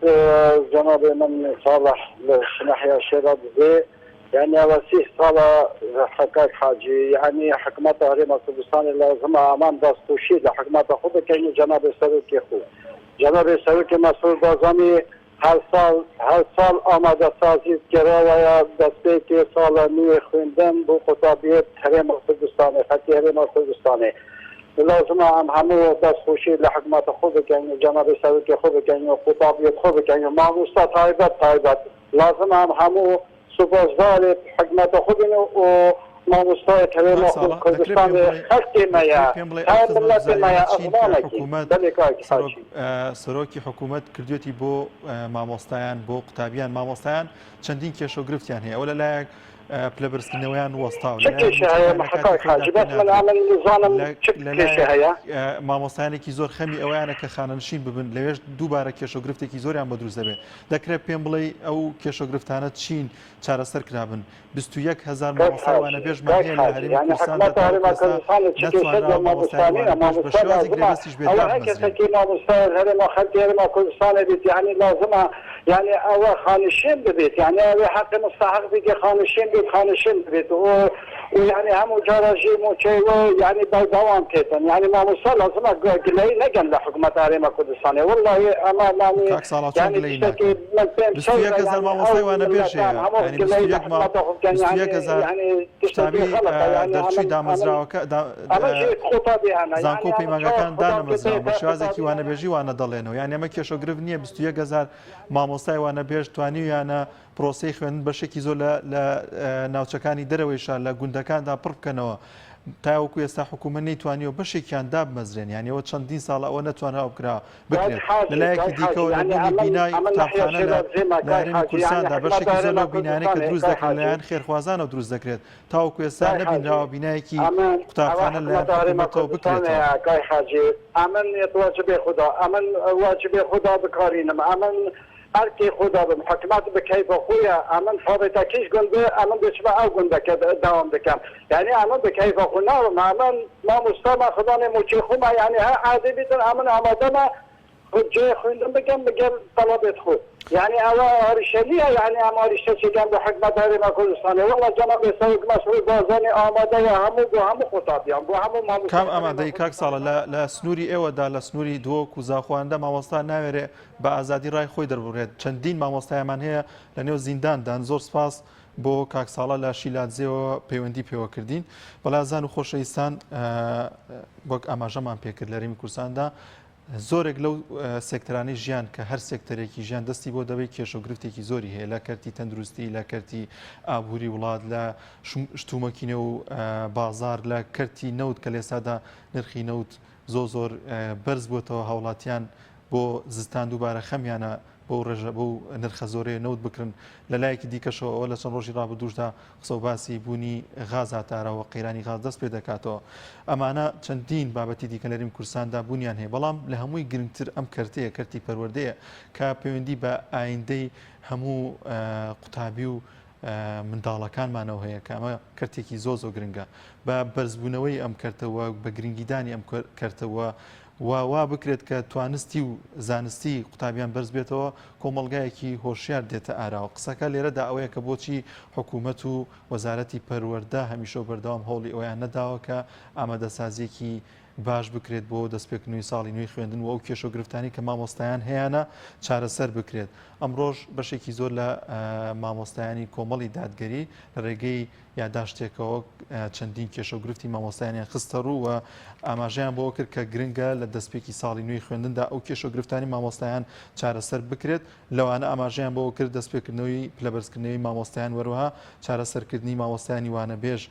جەنابێ من ساڵح لە ناحیە شێرادزێ یعنی ئەوە سی ساڵە کاک حاجی یعنی حکومەتە هەرێمە کوردستانی لازمە ئەمان دەست خۆشی لە حکومەتە خۆ بکەین و جەنابێ سەرۆکی خۆ جەنابی سەرۆکی مەسرور بارزانی هەر ساڵ هەر ساڵ ئامادەسازی کراوەیە دەستپێکی ساڵە نوێ خوێندن بۆ قوتابیت هەرێمە کوردستانێ خەلکی هەرێمە کوردستانێ لازمە ئەم هەموو دەست خۆشی لە حکومەتە خۆ بکەین و جەنابی سەرۆکی خۆ بکەین و قوتابیت خۆ بکەین و مامۆستا تایبەت تایبەت لازمە ئەم هەموو سوپاسدارێ حکومەتە خۆ بین و مامۆستایەک هەوێ کاک ما خۆ ساڵح دەکرێت پێم کوردستانێ بڵێ خەلکێ دەکرێت مەیە پێم بڵێ تا ئەو ملەتێ خزمەتگوزاریانە مەیە چین کە ئەزمانەکی حکوومەت بەلێ کاک سەرۆک حاجی. سەرۆکی حکوومەت کردوێتی بۆ مامۆستایان بۆ قوتابیان مامۆستایان چەندین کێشە و گرفتیان هەیە ئەوە لەلایەک پلە بەرزکردنەوەیان وەستاو چ لەلایەک کێشە هەیە مووچەکان لە کاتی کاک خۆیدا حاجی پێ بەس من نادرێت ئەمن زانم لە چ کێشە لەلایەک هەیە؟ مامۆستایانێکی زۆر خەمی ئەوەیانە کە خانەنشین ببن لەوێش دووبارە کێشە و گرفتێکی زۆریان بۆ دروست دەبێت دەکرێت پێم بڵێی ئەو کێشە و گرفتانە چین چارەسەر کرابن 21 هەزار کاک مامۆستای حاجی وانەبێژمان کاک هەیە لە حاجی هەرێمی یانی کوردستاندا حکومەتە تاوەکو هەرێما ئێستا کوردستانێ چ کێشە نەتوانراوە لە مامۆستایانی مامۆستا نییە وانەبێژ بە مامۆستا شێوازی لازمە گرێبەستیش بێت ئەوە هەر دابمەزرێن. کەسەکی مامۆستایەک هەرێما خەلکی هەرێما کوردستانێ بیت یانی لازمە یانی ئەوە خانشین ببیت یانی ئەوێ حەقی مستحق بیت خانشین بیت خانشین ببیت و و یانی هەموو جارە ژی موچەی و یانی بەردەوام تێتن یانی مامۆستا لازمە گلەیی نەگەن لە حکومەتە هەرێما کوردستانێ وەڵاهی ئەمە یانی کاک ساڵح چۆن یانی گلەیی تشتەکی ناکەن؟ من پێم 21 سەیرە هەزار یانی ئەو مامۆستای وانەبێژ مللەتان هەیە هەموو یانی گلەیی لە 21 ما حکومەتە خۆ بکەن یانی 21 هەزار یانی تشتەکی قوتابی غەڵەتە یانی دەرچووی ئەمن ئەمن دامەزراوەکە دا ئەمە ژی قوتابی هەنە زانکۆ یانی و ئەمن چاوە پەیمانگاکان خودام کە دانەمەزراون بە تێتە شێوازێکی قوتابی هەنە وانەبێژی وانە دەڵێنەوە یانی ئەمە کێشە و گرفت نییە 21 هەزار مامۆستای وانەبێژ توانیویانە پرۆسەی خوێندن بەشێکی زۆر لە لە ناوچەکانی دەرەوەی شار لە گوندەکاندا پڕ بکەنەوە تاوەکو ئێستا حکوومەت نەیتوانیوە بەشێکیان دابمەزرێن یانی ئەوە چەندین ساڵە ئەوە نەتوانراوە بکرا کاک بکرێت حاجی لەلایەکی کاک حاجی دیکەوە یانی نەبوونی ئەمن بینای ئەمن نەحیە قوتابخانە لە شێرە زێمە لە کاک هەرێمی حاجی یانی کوردستاندا حکومەتە بەشێکی زۆر هەرێما لەو بینایانەی کە کوردستانێ دروست کاک دەکرێن حاجی لەلایەن خێرخوازانەوە دروست دەکرێت تاوەکو ئێستا کاک حاجی نەبینراوە بینایەکی ئەمن ئەوە قوتابخانە لەلایەن حکومەتە هەرێما حکوومەتەوە کوردستانێ بکرێتەوە. کاک حاجی ئەمن واجبێ خودا ئەمن واجبێ خودا بکارینم ئەمن ئەرکی خودا بم حکومەت بە کەیفە خۆیە ئەمن فابریکە کیش گوند بێ ئەمن دەچمە ئەو گوندە کە داوام دکەم یانی ئەمن بە کەیفە خو ناوم ئەمن مامۆستامە خودانێ موچەی خومە یانی هەر عادی بیتن ئەمن ئامادەمە خو جێ خویندن بکەم بگەل تەڵەبێت خو یانی ئەوە ئاریشە نیە یانی ئەم ئاریشە چێکەم بۆ حکومەت هەرێمە کوردستانێ وەڵا جەنابێ سەرۆک مەسرور بارزانی ئامادەیە هەموو بۆ هەموو قوتابیان بۆ هەموو کام مامۆستای هەرێمە ئامادەیی کاک کوردستانێ ساڵە لە لە سنووری ئێوەدا لە سنووری دهۆک و زاخۆیاندا مامۆستا ناوێرێ بە ئازادی ڕای خۆی دەرببڕێت چەندین مامۆستایەمان هەیە لە نێو زینداندان زۆر سپاس بۆ کاک ساڵە لە شیلادزێوە پەیوەندی پێوە کردین بەڵازان و خۆشەویستان وەک ئاماژەمان پێکرد لە هەرێمی کوردستاندا زۆرێک لەو سێکتەرانەی ژیان کە هەر سێکتەرێکی ژیان دەستی بۆ دەبەی کێشە و گرفتێکی زۆری هەیە لە کەرتی تەندروستی لە کەرتی ئابووری وڵات لە شتومەکی نێو بازار لە کەرتی نەوت کە لێسادا نرخی نەوت زۆر زۆر بەرز بووەتەوە هاوڵاتیان بۆ زستان دووبارە خەمیانە بەو ڕێژە بەو نرخە زۆرەیە نەوت بکرن لە لایەکی دیکەشەوە ئەوە لە چەند ڕۆژی ڕابردووشدا قسە و باسی بوونی غاز هاتارەوە قەیرانی غاز دەست پێ دەکاتەوە ئەمانە چەندین بابەتی دیکە لەریم کوردستاندا بوونیان هەیە بەڵام لە هەمووی گرنگتر ئەم کەرتەیە کەرتی پەروەردەیە کە پەیوەندی بە ئایندەی هەموو قوتابی و منداڵەکانمانەوە هەیە کە ئەمە کەرتێکی زۆر زۆر گرنگە بە بەرزبوونەوەی ئەم کەرتەوە بە گرنگیدانی ئەم کەرتەوە و وا بکرێت کە توانستی و زانستی قوتابیان بەرز بێتەوە کۆمەڵگایەکی هۆشیار دێتە ئاراوە قسەکە لێرەدا ئەوەیە کە بۆچی حکوومەت و وەزارەتی پەروەردە هەمیشە و بەردەوام هەوڵی ئەویان نەداوە کە ئامادەسازیەکی باش بکرێت بۆ دەستپێکردنەوەی ساڵی نوێی خوێندن و ئەو کێشە و گرفتانەی کە مامۆستایان هەیانە چارەسەر بکرێت. ئەمڕۆش بەشێکی زۆر لە مامۆستایانی کۆمەڵی دادگەری لە ڕێگەی یاداشتێکەوە چەندین کێشە و گرفتی مامۆستایانیان خستە ڕوو و ئاماژەیان بەوە کرد کە گرنگە لە دەستپێکی ساڵی نوێی خوێندندا ئەو کێشە و گرفتانی مامۆستایان چارەسەر بکرێت لەوانە ئاماژەیان بەوە کرد دەستپێکردنەوەی پلەبەرزکردنەوەی مامۆستایان وەروەها چارەسەرکردنی مامۆستایانی وانەبێژ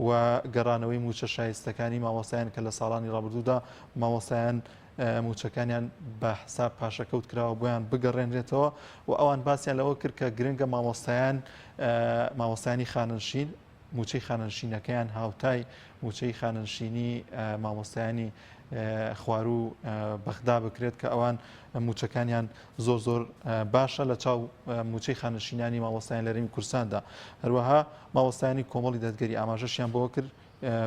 و گەڕانەوەی مووچە شایستەکانی مامۆستایان کە لە ساڵانی ڕابردوودا مامۆستایان. مووچەکانیان بە حساب پاشەکەوت کراوە بۆیان بگەڕێنرێتەوە و ئەوان باسیان لەوە کرد کە گرنگە مامۆستایان مامۆستایانی خانەنشین مووچەی خانەنشینەکەیان هاوتای مووچەی خانەنشینی مامۆستایانی خواروو بەغدا بکرێت کە ئەوان مووچەکانیان زۆر زۆر باشە لە چاو مووچەی خانەنشینانی مامۆستایان لە هەرێمی کوردستاندا. هەروەها مامۆستایانی کۆمەڵی دادگەری ئاماژەشیان بەوە کرد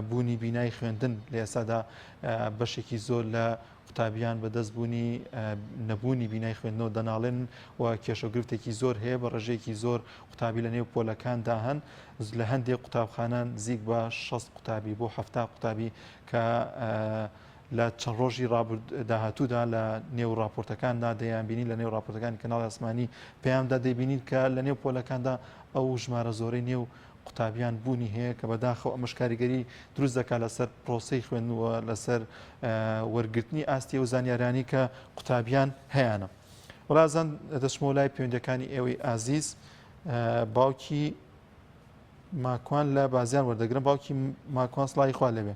بوونی بینای خوێندن لە ئێستادا بەشێکی زۆر لە قوتابیان بەدەست بوونی نەبوونی بینای خوێندنەوە دەناڵێنن و کێشە و گرفتێکی زۆر هەیە بە ڕێژەیەکی زۆر قوتابی لە نێو پۆلەکاندا هەن لە هەندێک قوتابخانە نزیک بە 60 قوتابی بۆ 70 قوتابی کە لە چەند ڕۆژی ڕابرد داهاتوودا لە نێو راپۆرتەکاندا دەیانبینین لە نێو راپۆرتەکانی کەناڵی ئاسمانی پەیامدا دەیبینین کە لە نێو پۆلەکاندا ئەو ژمارە زۆرەی نێو قوتابیان بوونی هەیە کە بەداخەوە ئەمەش کاریگەری دروست دەکات لەسەر پرۆسەی خوێندن و لەسەر وەرگرتنی ئاستی ئەو زانیارانی کە قوتابیان هەیانە. وڵازان دەچمەوە لای پەیوەندەکانی ئێوەی ئازیز باوکی ماکوان لە بازیان وەردەگرم باوکی ماکوان سڵاوی خوا لێبێ.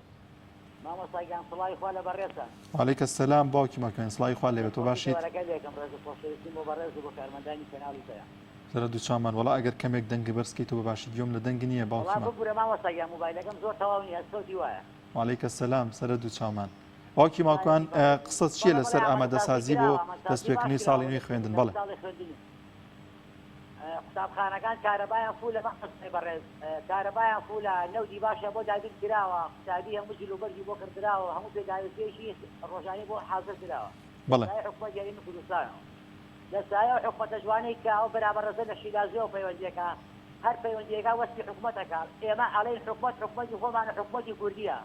مامۆستا گیان سڵاوی خوا لە بەڕێزتان. وعلیک السلام باوکی ماکوان سڵاوی خوا لێبێ تۆ باشیت؟ دەستخۆشی تەوەرەکە لێکەم ڕێز و خۆشەویستیم بۆ بەڕێز و بۆ کارمەندانی کەناڵی پەیام. سەرە دووچاومان وەڵا ئەگەر کەمێک دەنگت بەرز کەیتەوە بە باشی گوێم لە دەنگ نییە وەڵا باوکی ما. ببورە مامۆستا گیان موبایلەکەم زۆر تەواو نییە سەوتی وایە. وعلیک السلام سەرە دووچاومان باوکی ماکوان کارێکی باشی. قسەت چییە بەڵێ بەڵێ لەسەر ئامادەسازی ئامادەسازی بۆ کراوە ئامادەسازی باش دەستپێکردنی کراوە ساڵی بۆ نوێی خوێندن دەستپێکردنەوەی بەڵێ. ساڵی خوێندنی. قوتابخانەکان کارەبایان فولە مامۆستای بەڕێز کارەبایان فولە نەوتی باشیان بۆ دابین کراوە قوتابی هەموو جل و بەرگی بۆ کڕدراوە هەموو پێداویستیەکی ڕۆژانەی بۆ حازر کراوە لە بەڵێ. سایەی حکومەتی هەرێمی کوردستانەوە لە سایەی ئەو حکومەتە جوانەی کە ئەو برا بەڕێزە لە شیلازیەوە پەیوەندیەکا هەر پەیوەندیەکا وەسفی حکومەت ئەکا ئێمە ئەڵێین حکومەت حکومەتی خۆمانە حکومەتی کوردیە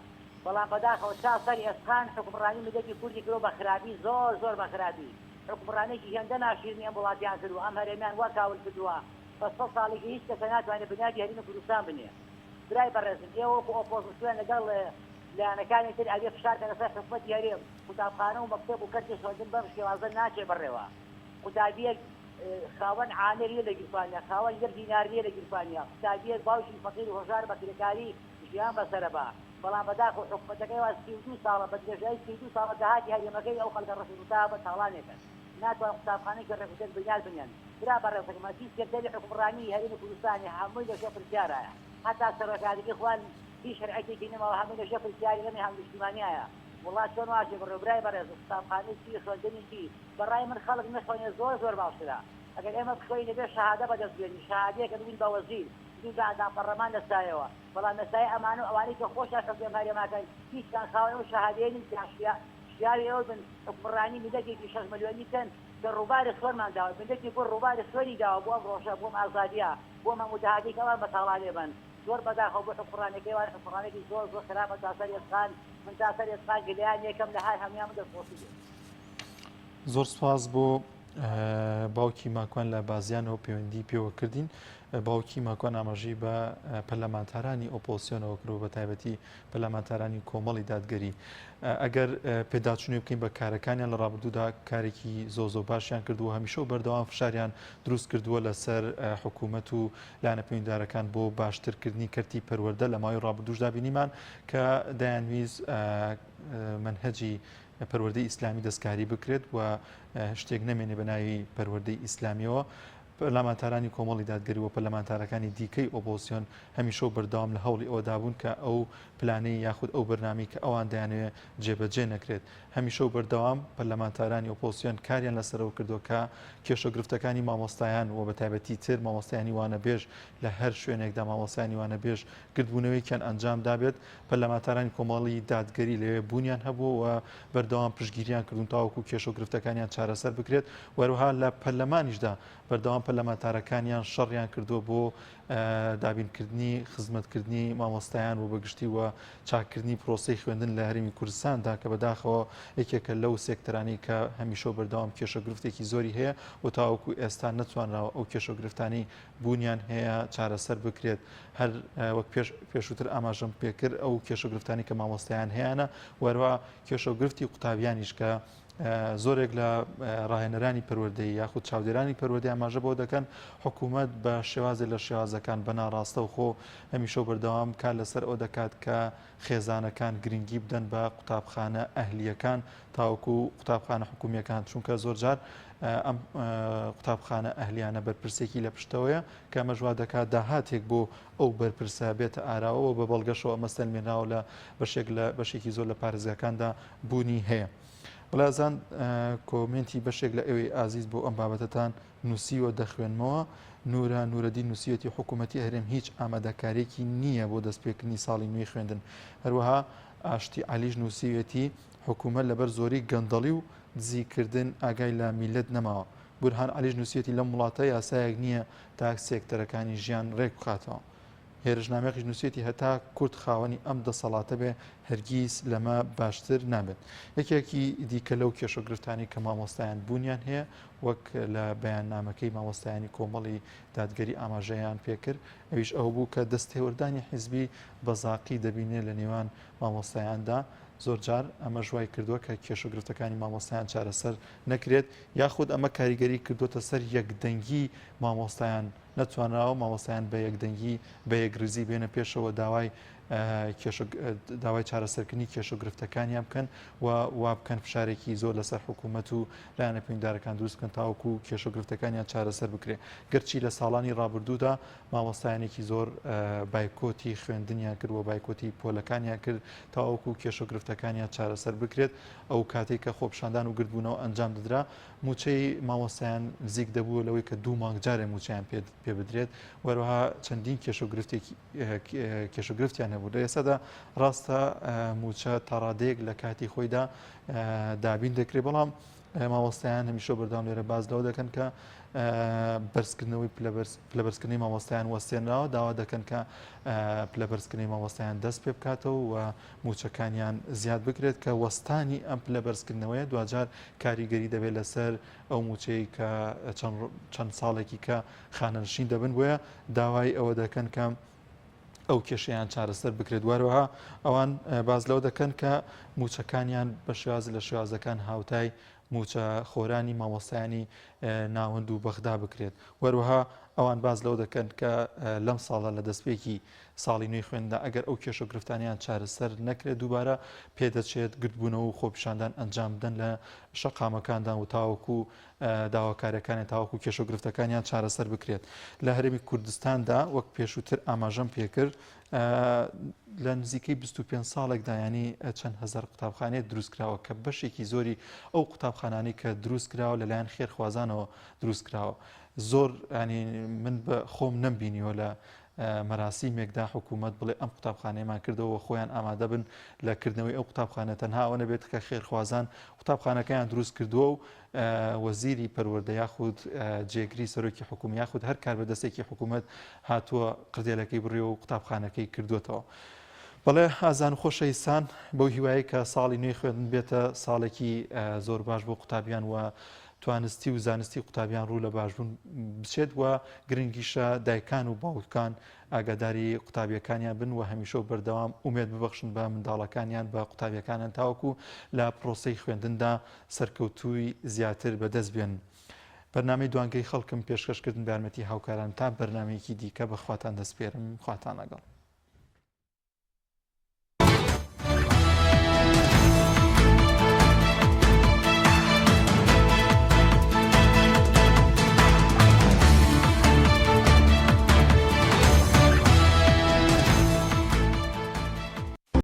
بەڵام بەداخەوە تا سەر ئێسقان حوکمڕانی میللەتی کوردی کردوە بە خراپی زۆر زۆر بە خراپی حوکمڕانێکی هێندە ناشیرنی ئەم وڵاتیان کردوە ئەم هەرێمیان وا کاول کردوە بە سەد ساڵێکی هیچ کەسە ناتوانێ بنیاتی هەرێمی کوردستان بنێ برای بەڕێزم ئێوە وەکو ئۆپۆزسیۆن لەگەڵ لایەنەکانی تر ئەبێ فشار کەنە سەر حکومەتی هەرێم قوتابخانە و مەکتەب و کەرتی خوێندن بەم شێوازە ناچێ بەڕێوە قوتابیەک خاوەن عانێک نیە لە گیرفانیا خاوەن یەک دینار نیە لە گیرفانیا قوتابیەک باوکی فەقیر و هەژار بە کرێکاری ژیان بەسەرەبا بەڵام بەداخەوە حکومەتەکەی وا 32 ساڵە بە درێژایی 32 ساڵە داهاتی هەرێمەکەی ئەو خەڵکە ڕەش و ڕووتە بە تاڵانێکن ناتوان قوتابخانەیەکی ڕێکوپێک بنیات بنێن برا بەڕێزەکەم هەرچی سێکتەری حوکمڕانی هەرێمی کوردستانی هەمووی لەژێر پرسیارایە هەتا سەرۆکایەتەکەی خۆیان هیچ شەرعیەتێکی نەماوە هەمووی لەژێر پرسیاری ئێمەی هاونیشتیمانیایە وڵات چۆن واچێ بەڕێوە برای بەڕێز قوتابخانەی چی خوێندنی چی بەڕای من خەڵک نەخوێنێ زۆر زۆر باشترە ئەگەر ئێمە بخوێنین دەبێ شەهادە بەدەست بێنین شەهادەیەکە ببین بە وەزیر ببین بە ئەندام پەڕلەمان لە سایەوە بەڵام لە سایەی ئەمانە و ئەوانەی کە خۆشیان حوکمی ئەم هەرێمەکەن هیچکان خاوەن ئەو شەهادەیە نین کە شیاوی ئەوە بن حوکمڕانی میللەتێکی شەش ملیۆنی بکەن کە ڕووباری خوێنمان داوە میللەتی کورد ڕووباری خوێنی داوە بۆ ئەم ڕۆژە بۆ ئەم ئازادیە بۆ ئەم هەموو داهاتەی کە ئەوان بە تاڵانێ بەن زۆر بەداخەوە بۆ حوکمڕانیەکەی ئەوان حوکمڕانێکی زۆر زۆر خراپە تا سەر ئێسقان من تا سەر ئێسقان گلەیان یەکەم لە هەر هەموویان من دەستخۆشی بێ. زۆر سپاس بۆ باوکی ماکوان لە بازیانەوە پەیوەندی پێوە کردین باوکی ماکوان ئاماژەی بە پەرلەمانتارانی ئۆپۆسیۆنەوە کرد بە تایبەتی پەرلەمانتارانی کۆمەڵی دادگەری ئەگەر پێداچوونێ بکەین بە کارەکانیان لە ڕابردوودا کارێکی زۆ زۆ باشیان کردووە هەمیشە و بەردەوام فشاریان دروست کردووە لەسەر حکوومەت و لایەنە پەیوەندیدارەکان بۆ باشترکردنی کەرتی پەروەردە لە ماوەی ڕابردووشدا بینیمان کە دەیانویست مەنهەجی پەروەردەی ئیسلامی دەستکاری بکرێت و شتێک نەمێنێ بە ناوی پەروەردەی ئیسلامیەوە. پەرلەمانتارانی کۆمەڵی دادگەری و پەرلەمانتارەکانی دیکەی ئۆپۆزسیۆن هەمیشە و بەردەوام لە هەوڵی ئەوەدا بوون کە ئەو پلانەی یاخود ئەو بەرنامەی کە ئەوان دەیانەوێت جێبەجێ نەکرێت. هەمیشە و بەردەوام پەرلەمانتارانی ئۆپۆزسیۆن کاریان لەسەرەوە کردووە کە کێشە و گرفتەکانی مامۆستایان و بەتایبەتی تر مامۆستایانی وانەبێژ لە هەر شوێنێکدا مامۆستایانی وانەبێژ گردبوونەوەیەکیان ئەنجام دابێت. پەرلەمانتارانی کۆمەڵی دادگەری لەوێ بوونیان هەبووە و بەردەوام پشتگیریان کردوون تاوەکو کێشە و گرفتەکانیان چارەسەر بکرێت و هەروەها لە پەرلەمانیشدا بەردەوام پەرلەمانتارەکانیان شەڕیان کردووە بۆ دابینکردنی خزمەتکردنی مامۆستایان و بەگشتی و چاککردنی پرۆسەی خوێندن لە هەرێمی کوردستاندا کە بەداخەوە یەکێکە لەو سێکتەرانەی کە هەمیشە و بەردەوام کێشە و گرفتێکی زۆری هەیە و تاوەکو ئێستا نەتوانراوە ئەو کێشە و گرفتانەی بوونیان هەیە چارەسەر بکرێت هەر وەک پێش پێشووتر ئاماژەم پێکرد ئەو کێشە گرفتانی کە مامۆستایان هەیانە وەروە کێشە و گرفتی قوتابیانیش کە زۆرێک لە ڕاهێنەرانی پەروەردەیی یاخود چاودێرانی پەروەردەی ئاماژە بۆ دەکەن حکوومەت بە شێوازێ لە شێوازەکان بە ناڕاستەوخۆ هەمیشە و بەردەوام کار لەسەر ئەوە دەکات کە خێزانەکان گرنگی بدەن بە قوتابخانە ئەهلییەکان تاوەکو قوتابخانە حکومییەکان چونکە زۆرجار ئەم قوتابخانە ئەهلیانە بەرپرسێکی لە پشتەوەیە کە ئەمەش وا دەکات داهاتێک بۆ ئەو بەرپرسە بێتە ئاراوە و بە بەڵگەشەوە ئەمە سەلمێنراوە لە بەشێک لە بەشێکی زۆر لە پارێزگاکاندا بوونی هەیە. بەڵێزان کۆمێنتی بەشێک لە ئێوەی ئازیز بۆ ئەم بابەتەتان نووسیوە دەخوێنمەوە. نورە نورەدین نووسیویەتی حکوومەتی هەرێم هیچ ئامادەکارییەکی نییە بۆ دەستپێکردنی ساڵی نوێی خوێندن. هەروەها ئاشتی عەلیش نووسیویەتی حکوومەت لەبەر زۆری گەندەڵی و دزیکردن ئاگای لە میللەت نەماوە. بورهان عەلیش نووسیویەتی لەم وڵاتە یاسایەک نییە تا سێکتەرەکانی ژیان رێک بخاتەوە. هێرش نامیقیش نووسیویەتی هەتا کورد خاوەنی ئەم دەسەڵاتە بێ هەرگیز لەمە باشتر نابێت. یەکێکی دیکە لەو کێشە و گرفتانەی کە مامۆستایان بوونیان هەیە وەک لە بەیاننامەکەی مامۆستایانی کۆمەڵی دادگەری ئاماژەیان پێکرد ئەویش ئەوە بوو کە دەستێوەردانی حیزبی بە زاقی دەبینێ لە نێوان مامۆستایاندا زۆرجار ئەمەش وای کردووە کە کێشە و گرفتەکانی مامۆستایان چارەسەر نەکرێت یاخود ئەمە کاریگەری کردووەتە سەر یەکدەنگی مامۆستایان نەتوانراوە مامۆستایان بە یەکدەنگی بە یەکڕیزی بێنە پێشەوە داوای کێشە داوای چارەسەرکردنی کێشە و گرفتەکانیان بکەن و وا بکەن فشارێکی زۆر لەسەر حکوومەت و لایەنە پەیوەندیدارەکان دروست بکەن تاوەکو کێشە و گرفتەکانیان چارەسەر بکرێت گەرچی لە ساڵانی ڕابردوودا مامۆستایانێکی زۆر بایکۆتی خوێندنیان کرد و بایکۆتی پۆلەکانیان کرد تاوەکو کێشە و گرفتەکانیان چارەسەر بکرێت ئەو کاتێک کە خۆپیشاندان و گردبوونەوە ئەنجام دەدرا مووچەی مامۆستایان نزیک دەبوو لەوەی کە دوو مانگ جارێ مووچەیان پێ بدرێت وەروەها چەندین کێشە و گرفتێکی کێشە و گرفتیان هەبوو لە ئێستادا ڕاستە مووچە تاڕادەیەک لە کاتی خۆیدا دابین دەکرێت بەڵام مامۆستایان هەمیشە بەردەوام لێرە باز لەوە دەکەن کە بەرزکردنەوەی پلەبەرزکردنی مامۆستایان وەستێنراوە داوا دەکەن کە پلەبەرزکردنی مامۆستایان دەست پێ بکاتەوە و مووچەکانیان زیاد بکرێت کە وەستانی ئەم پلە بەرزکردنەوەیە دواجار کاریگەری دەبێت لەسەر ئەو مووچەی کە چەند ساڵێکی کە خانەنشین دەبن بۆیە داوای ئەوە دەکەن کە ئەو کێشەیان چارەسەر بکرێت وەروەها ئەوان باز لەوە دەکەن کە مووچەکانیان بە شێواز لە شێوازەکان هاوتای مووچە خۆرانی مامۆستایانی ناوەند و بەغدا بکرێت وەروەها ئەوان باس لەوە دەکەن کە لەم ساڵە لە دەستپێکی ساڵی نوێی خوێندندا ئەگەر ئەو کێشە و گرفتانەیان چارەسەر نەکرێت دووبارە پێدەچێت گردبوونەوە و خۆپیشاندان ئەنجام بدەن لە شەقامەکاندا و تاوەکو داواکاریەکانیان تاوەکو کێشە و گرفتەکانیان چارەسەر بکرێت لە هەرێمی کوردستاندا وەک پێشووتر ئاماژەم پێکرد لە نزیکەی 25 ساڵێکدا ینی چەند هەزار قوتابخانەیە دروست کراوە کە بەشێکی زۆری ئەو قوتابخانانەی کە دروست کراوە لەلایەن خێرخوازانەوە دروست کراوە زۆر ینی من بە خۆم نەمبینیوە لە مەراسیمێکدا حکوومەت بڵێ ئەم قوتابخانەیەمان کردەوە و خۆیان ئامادە بن لە کردنەوەی ئەو قوتابخانە تەنها ئەوە نەبێت کە خێرخوازان قوتابخانەکەیان دروست کردووە و وەزیری پەروەردە یاخود جێگری سەرۆکی حکووم یاخود هەر کاربەدەستێکی حکوومەت هاتووە قردێلەکەی بڕیوە و قوتابخانەکەی کردووەتەوە. بەڵێ ئازان و خۆشەویستان بەو هیوایەی کە ساڵی نوێی خوێندن بێتە ساڵێکی زۆر باش بۆ قوتابیان و توانستی و زانستی قوتابیان ڕوو لە باشبوون بچێت و گرنگیشە دایکان و باوکان ئاگاداری قوتابیەکانیان بن و هەمیشە و بەردەوام ئومێد ببەخشن بە منداڵەکانیان بە قوتابیەکانیان تاوەکو لە پرۆسەی خوێندندا سەرکەوتووی زیاتر بەدەست بێن. بەرنامەی دوانگەی خەڵکم پێشکەش کردن بە یارمەتی هاوکاران تا بەرنامەیەکی دیکە بە خواتان دەسپێرم خواتان لەگەڵ.